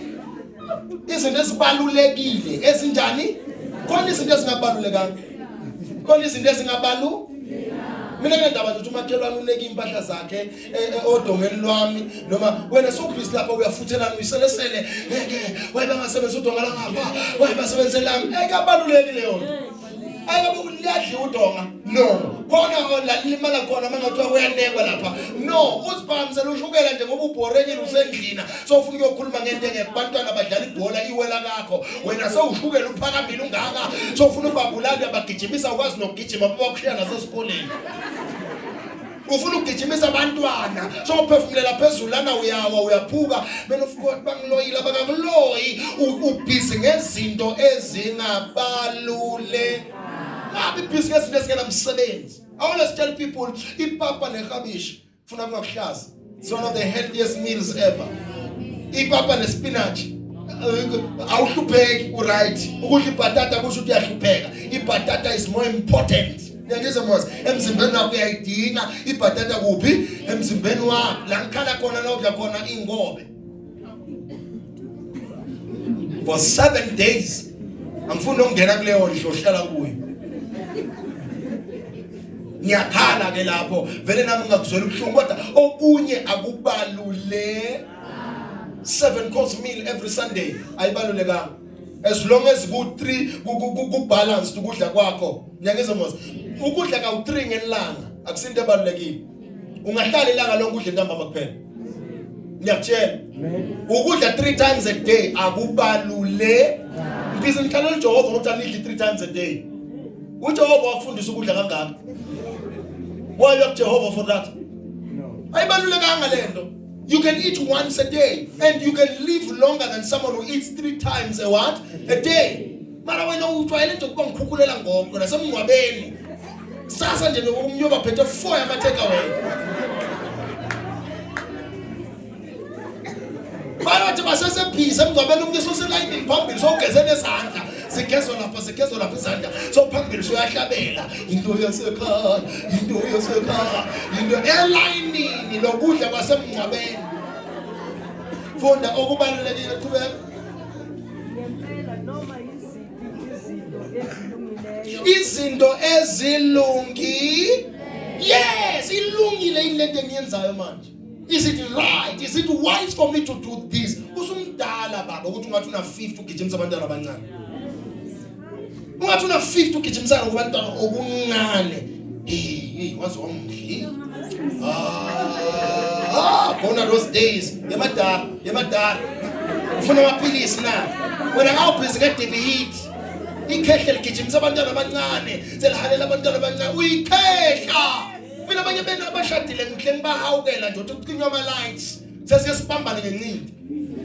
Izinto ezibalulekile ezinjani? Khona izinto ezingabalulekanga. Khona izinto ezingabalu. Mina ngendaba nje ukuthi umakhelwane uneke impahla zakhe eh, eh, odongeni lwami noma wena sewubhizi lapha uyafuthelana uyiselesele ngeke wayebangasebenzisa udonga langapha wayebasebenzelami ekabaluleki leyo nto. Ayikabe liyadliwa udonga no khona la limala khona uma ngathiwa kuyanekwa lapha no uziphakamisela ushukela nje ngoba ubhorekile usendlina so ufuna ukuyokhuluma ngento engekho bantwana badlala ibhola iwela kakho wena sewushukela uphakamile ungaka so ufuna ubabulali abagijimisa ukwazi nokugijima babakushiya nasesikoleni ufuna ukugijimisa abantwana sophefumulela phezulu lana uyawa uyaphuka man of God bangiloyile abakakuloyi ubhizi ngezinto ezingabalule ngabe ibhizi ngezinto ezingenamsebenzi I always tell people ipapa nehabishi funa kungakuhlaza it's one of the healthiest meals ever ipapa nespinach awuhlupheki uright ukudla ibhatata kusho ukuthi uyahlupheka ibhatata is more important Niyangizwa mos emzimbeni wakho uyayidinga ibhatata kuphi emzimbeni wakho la ngikhala khona la udla khona ingobe for 7 days angifuni ukungena kuleyo ndlu ohlala kuyo ngiyakhala ke lapho vele nami ngingakuzwela ubuhlungu kodwa okunye akubalule seven course meal every Sunday ayibalulekanga as long as ku 3 ku balanced ukudla kwakho ngiyangizwa mos ukudla kawu 3 ngelanga akusinto ebalulekile ungahlala ilanga lonke udle ntambama kuphela ngiyakutshela ukudla 3 times a day akubalule ngibhizi ngikhalela uJehova ukuthi anidli 3 times a day uJehova wakufundisa ukudla kangaka why you Jehova for that no ayibalulekanga lento You can eat once a day and you can live longer than someone who eats three times a what? A day. Mara wena ujwayele nje ukuba ngikhukhulela ngomqo nasemngcwabeni. Sasa nje umnyoba phethe 4 yama take away. Bayothi basesebhizi emngcwabeni umuntu uselayinini phambili sowugeze nezandla zigezwa lapha zigezwa lapha izandla so phambili soyahlabela into yasekhaya into yasekhaya into elayinini lokudla kwasemngcwabeni funda okubalulekile qhubeka Ngempela noma yiziphi izinto ezilungileyo izinto ezilungi yes ilungile yini lento engiyenzayo manje is it right is it wise for me to do this usumdala baba ukuthi ungathi una 50 ugijimisa abantwana abancane ungathi una 50 ugijimisana kubantwana okuncane hey hey waze wamhle ah gone are those days yemadala yemadala ufuna amaphilisi na wena ngawubhizi ngedebate ikhehle ligijimisa abantwana abancane selihalela abantwana abancane uyikhehla mina abanye benu abashadile ngihle ngibahawukela nje ukuthi kucinywa ama-lights sesiye sibambane ngencindi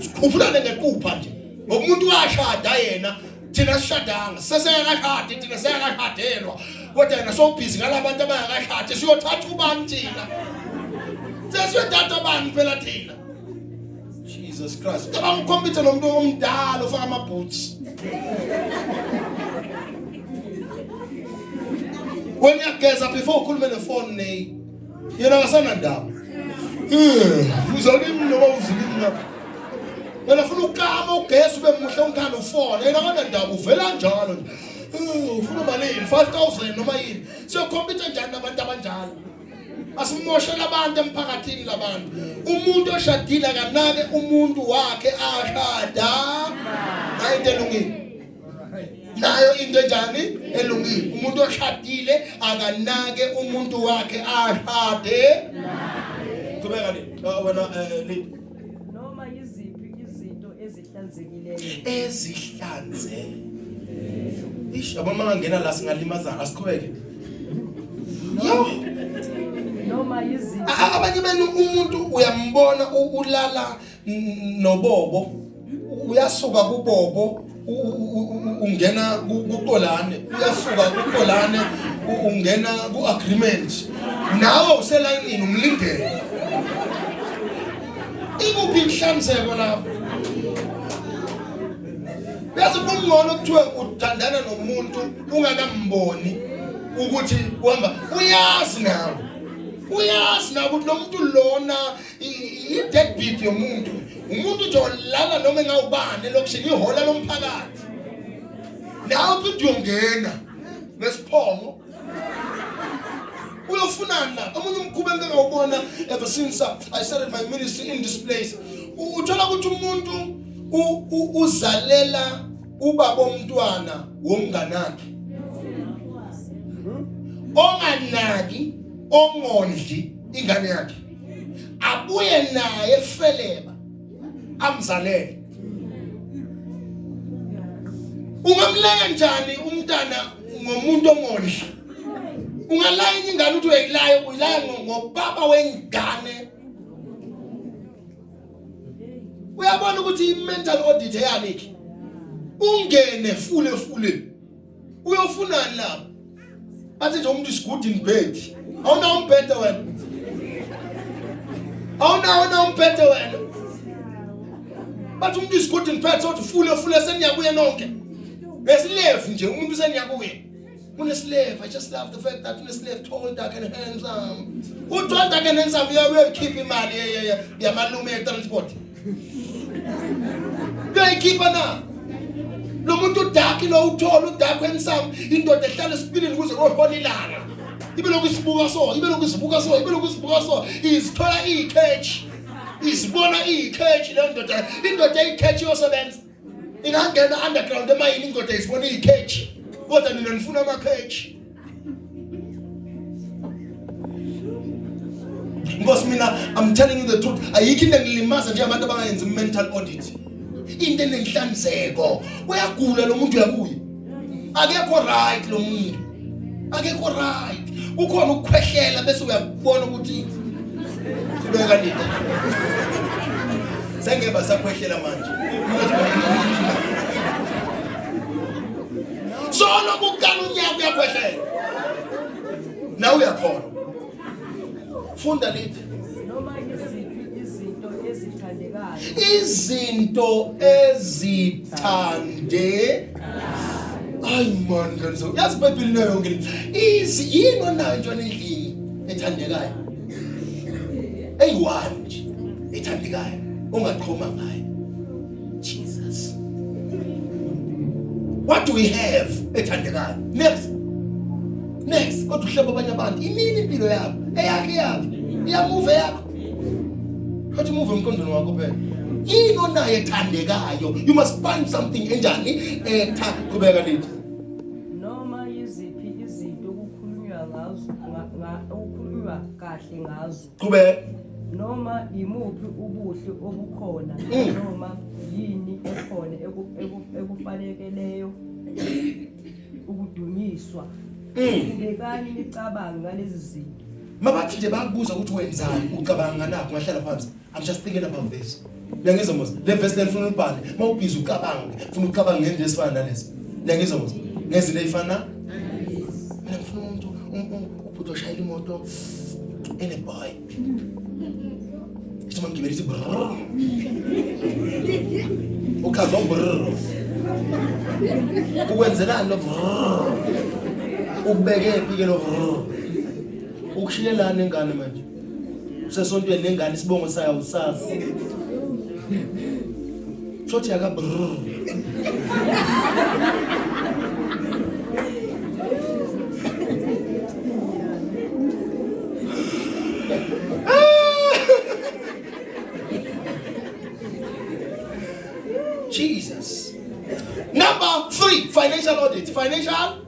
sikhuphulane ngequpha nje ngoba umuntu washada yena thina sishadanga sesengakashadi thina sengakashadelwa kodwa yena sowubhizi ngalabantu abangakashadi siyothatha ubani thina sesiyothatha ubani phela thina Jesus Christ cabanga ukhompyutha lo muntu omdala ofaka ama-boots wena uyageza before ukhulume nefoni neyi yena akasanandaba uzalimi noma uzilimi lapha wena funa ukama ugeza ube muhle ungikhanda ufone yena akanandaba uvela njalo nje ufuna malini 5000 noma yini siyokhompyutha njani nabantu abanjalo asimoshela abantu emphakathini labantu umuntu oshadile akanake umuntu wakhe ashada nayo into elungile nayo into enjani elungile umuntu oshadile akanake umuntu wakhe ashade qhubeka le wena eh, le noma yiziphi izinto ezihlanzekileyo ezihlanze ish yabo uma ngangena la singalimazana asiqhubeke yo noma yiziphi abanye benu umuntu uyambona ulala nobobo uyasuka kubobo ungena kuqolane uyasuka kuqolane ungena ku-agreement nawe uselayinini umlindele ikuphi inhlanzeko lapho yazi kungcono kuthiwe uthandana nomuntu ungakamboni ukuthi uhamba uyazi nawe uyazi nawe ukuthi lo muntu lona i-deadbeat yomuntu umuntu nje olala noma engawubani elokishini ihola lomphakathi nawe uthi uyongena ngesiphongo. Uyofunani la? Omunye umkhuba engike ngawubona ever since I started my ministry in this place. Uthola ukuthi umuntu uzalela ubaba omntwana womnganakhe. Onganaki, ongondli ingane yakhe. Abuye naye efeleba amzalele. Ungamlaya njani umntana ngomuntu ongondli? Ungalaya ingane uthi uyayilaya, uyilaya ngobaba wengane. Uyabona ukuthi i-mental audit eyaniki. Ungene fule fule. Uyofunani lapho? Bathi nje umuntu is good in bed. Awunawo umbhede wena. Awunawo na umbhede wena. Bathi umuntu is good in bed sothi fule fule seniyakuye nonke. Besilevu nje umuntu seniyakuye. Uneslave. I just love the fact that uneslave tall, dark and handsome. U tall, dark and handsome uyayikhipha imali yamalume ye-transport. Uyayikhipha na? Lo muntu udark lo uthola udark handsome indoda ehlala esipilini kuze koshona ilanga. Ibe lokhu isibuka so, ibe lokhu isibuka so, ibe lokhu isibuka so, izithola iy'catch. Izibona iy'catch leyo ndoda. Indoda eyi-catch iyosebenza. Ingangena underground emayini indoda izibona iy'catch. Kodwa nina nifuna ama-catch. Nkosi mina I'm telling you the truth ayikho into engilimaza nje abantu abangayenzi mental audit into enenhlanzeko uyagula lo muntu uyabuya akekho right lo muntu akekho right kukhona ukukhwehlela bese uyabona ukuthi qhubeka nini sengeba sakhwehlela manje solo kuqala unyaka uyakhwehlela nawe uyakhona funda lithi noma yiziphi izinto ezithandekayo izinto ezithande ayi man kanzo yazi ibhayibheli nayo yonke izi yini onayo nje endlini ethandekayo eyi-one nje ethandekayo ongaqhoma ngayo Jesus what do we have ethandekayo next next kodwa uhleba abanye abantu imini impilo yabo eyakhe yakhe iyamuva yakho kodwa umuve emqondweni wakho phela yini onayo ethandekayo you must find something enjani etha qhubeka lithi noma yiziphi izinto okukhulunywa ngazo okukhulunywa kahle ngazo qhubeka noma yimuphi ubuhle obukhona noma yini ekhona ekufanekeleyo ukudunyiswa qhubekani nicabange ngalezi zinto mabathi nje bakubuza ukuthi wenzani ucabanga nganakho ungahlala phansi i'm just thinking about this uyangizwa mos le verse lefuna ulibhale mawubhizi ucabange ufuna ucabanga ngento esifana nalezi uyangizwa mos ngezinto ezifana mina ngifuna umuntu ubhuti oshayela imoto eneboy ithi mangigibela ithi brrr uchaza brrr ukwenzelani lo brrr ukubeke phi ke lo brrr ukushiyelani ingane manje usesontweni nengane isibongo sayo usazi shothi yaka brrr Jesus. Number 3, financial audit. Financial audit.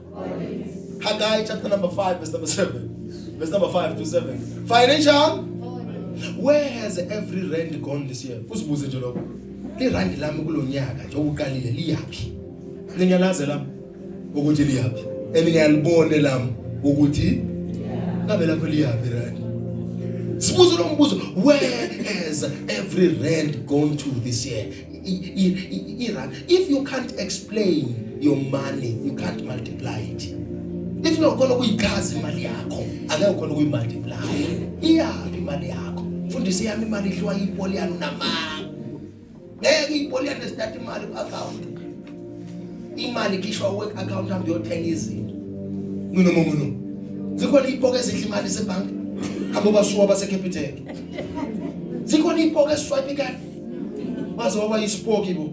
Haggai chapter number 5, verse number 7. Verse number 5 to 7. Financial audit. Where has every rand gone this year? Uzibuze nje lokho. Lirandi lami kulonyaka nje ukuqalile liyaphi? Ngiyalazi lami ukuthi liyaphi. And ngiyalibona lami ukuthi ngabe lapho liyaphi rand. Sibuze lo mbuzo, where has every rand gone to this year? Irand. If you can't explain your money, you can't multiply it. If ungakhona ukuyichaza imali yakho, angeke ukhona ukuyimultiply. Iyaphi imali yakho? Mfundisi yami imali idliwa yipoliyana unamanga. Ngeke ipoliyana esithatha imali ku-account. Imali ikhishwa work account hambe uyothenga izinto. Mina mina. Zikhona iy'poko ezidla imali zebhanki. Hamba basuka baseCapitec. Zikhona iy'poko eziswipe ikadi. Waze waba yisipoki bo.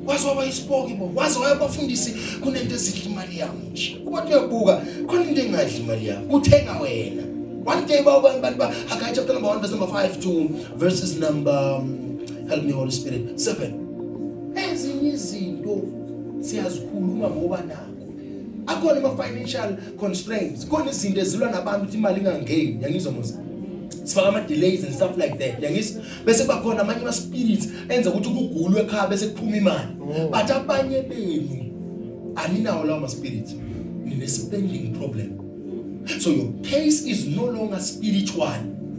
Waze waba isipoki bo, waze wayabafundisi kunento ezidla imali yami nje. Uba uyabuka khona into engadli imali yami. Uthenga wena. One day ba abantu ba Haggai chapter number 1 verse number 5 to verses number help me Holy Spirit 7. Ezinye izinto siyazikhuluma ngoba nakho. Akhona ama financial constraints. Khona izinto ezilwa nabantu ukuthi imali ingangeni. Yangizwa mos. Sifaka ama delays and stuff like that. Yangizwa? Bese kuba khona amanye ama spirits enza ukuthi kugulwe ekhaya bese kuphuma imali. But abanye benu aninawo lawo ma spirits. Nine spending problem. So your case is no longer spiritual.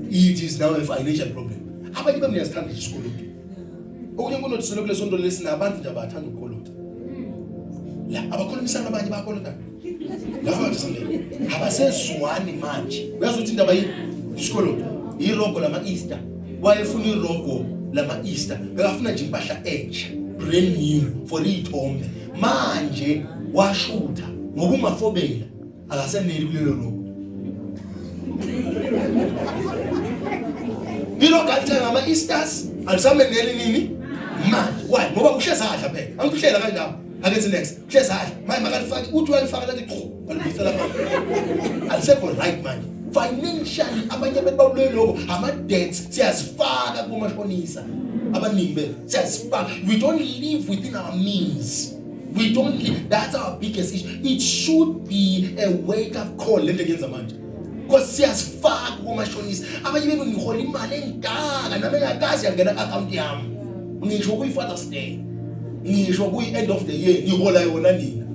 It is now a financial problem. Abanye benu niyasithanda nje isikoloto. Okunye kunothisela kule sonto lesi nabantu nje abathanda ukukolota. La abakhulumisana abanye bayakolota. Laba bathi Sunday. Abasezwani manje. Uyazi ukuthi indaba yini? Isikoloto. Irogo lama Easter. Wayefuna irogo lama Easter. Bekafuna nje impahla entsha, brand new for iy'thombe. Manje washutha ngoba umafobela akaseneli kulelo rogo. Irogo alithenga ngama Easters alisameneli nini? Manje. Why? Ngoba uhlezi adla phela. Angikuhlela kanjalo. Akenzi next. Uhlezi adla. Manje makalifaki uthi uyalifaka lathi qhu walibuyisela phansi. Alisekho right manje. Financially abanye abantu bawulwe lokho ama debts siyazifaka kumashonisa. Abaningi bethu siyazifaka. We don't live within our means. We don't live. That's our biggest issue. It should be a wake up call lento engiyenza manje. Because siyazifaka kumashonisa. Abanye benu nihola imali engaka nami engakazi yangena ku-account yami. Ngisho kuyi-Father's Day. Ngisho kuyi-end of the year nihola yona nina.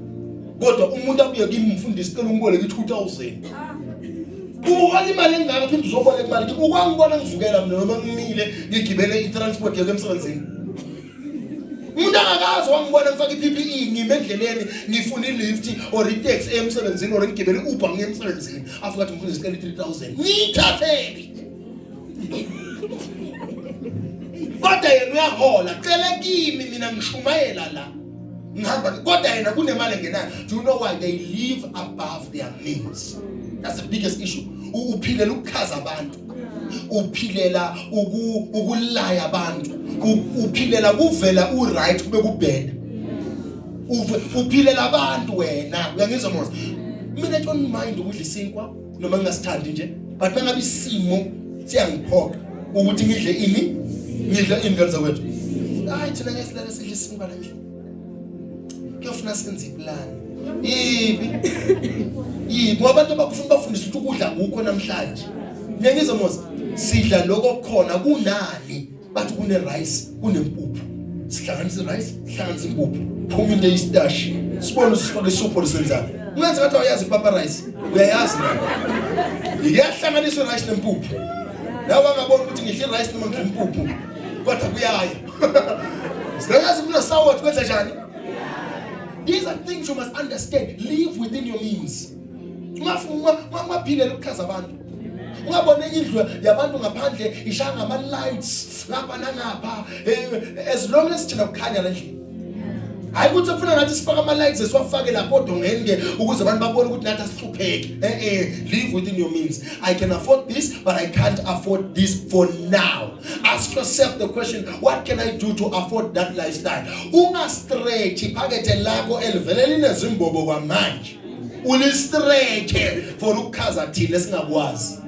Kodwa umuntu abuye kimi mfundisi cela ungiboleke i-2000. Uhola imali engaka phinde uzoboleka imali kimi. Ukwangibona ngivukela mina noma ngimile ngigibele i-transport yokuya emsebenzini. Umuntu angakazi wangibona ngifaka i-PPE ngime endleleni ngifuna i-lift or i-taxi emsebenzini or ngigibele i-Uber ngiye emsebenzini. Afika athi mfundisi cela i-3000. Ngiyithathephi? Kodwa yena uyahola, cela kimi mina ngishumayela la. Ngihamba kodwa yena kunemali engenayo. Do you know why they live above their means? That's the biggest issue. Uphilela ukuchaza abantu. Uphilela ukulaya abantu. Uphilela kuvela u-right kube kubheda. Uphilela abantu wena. Uyangizwa mos? Mina I don't mind ukudla isinkwa noma ngingasithandi nje. But mangabe isimo siyangiphoqa ukuthi ngidle ini? Ngidle ini ngane zakwethu? Hayi thina ngeke silale sidle isinkwa la endlini. Kuyofuna senze iplan. Yiphi? Yiphi? Ngoba abantu abakufuna bafundisa ukuthi ukudla kukho namhlanje. Ngiyangizwa mos? Sidla lokho okukhona kunani? Bathi kune rice, kunempuphu. Sihlanganisa rice, sihlanganisa impuphu. Phuma into eyistash. Sibone usifake isuphu lisenzani. Ungenza ngathi awuyazi ipapa rice. Uyayazi na? Iyahlanganiswa rice nempuphu. Nawe angabona ukuthi ngidla rice noma ngidla impuphu. Kodwa kuyaya. Singayazi mina sawot kwenza njani? These are things you must understand. Live within your means. Ungafuna ungaphilela ukuchaza abantu. Ungabona enye indlu yabantu ngaphandle ishaya ngama lights ngapha nangapha as long as thina kukhanya la ndlini. Hayi ukuthi ufuna ngathi sifake ama lights esiwafake lapho odongeni ke ukuze abantu babone ukuthi nathi asihlupheki. Live within your means. I can afford this but I can't afford this for now. Ask yourself the question, what can I do to afford that lifestyle? Unga stretch iphakethe lakho elivele linezimbobo kwamanje. Ulistretch for ukuchaza thina esingakwazi.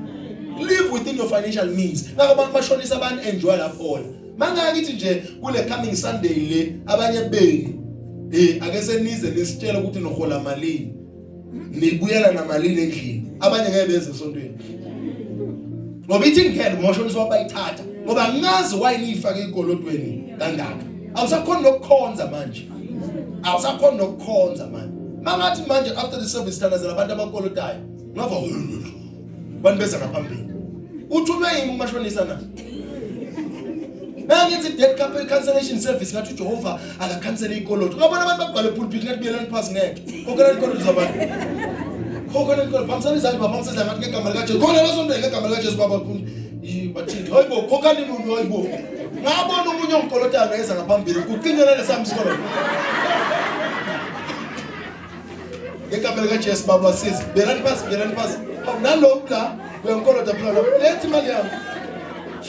Live within your financial means. Ngakho abantu bashonisa abantu enjoy lapho. Mangake ngithi nje kule coming Sunday le abanye benu ake senize nisitshele ukuthi nihola malini. Nibuyela namalini endlini. Abanye ngeke beze esontweni. Ngoba ithi ngeke ngoshonisa wabayithatha ngoba ngingazi why niyifake ikolotweni kangaka. Awusakhona nokukhonza manje. Awusakhona nokukhonza manje. Mangathi manje after the service thandazela abantu abakolotayo. Ngava abantu beza ngaphambili. Uthunywe yini umashonisa na? Nangenza i-debt cancellation service ngathi uJehova akakhansele ikoloto. Ungabona abantu bagcwale pulpit ngathi buyelani phansi ngeke. Khokhela ikoloto zabantu. Khokhela ikoloto, phambisana izandla baphamisa izandla ngathi ngegama likaJesu. Khokhela leso ngegama likaJesu baba bathini. Hayibo khokhani muntu hayibo. Ngabona omunye ongikolotayo ngeza ngaphambili kuqinywe nalesami isikoloto. Ngegama likaJesu baba siza. Buyelani phansi, buyelani phansi. Hawu naloku la uyangikolota phela. Lethi imali yami.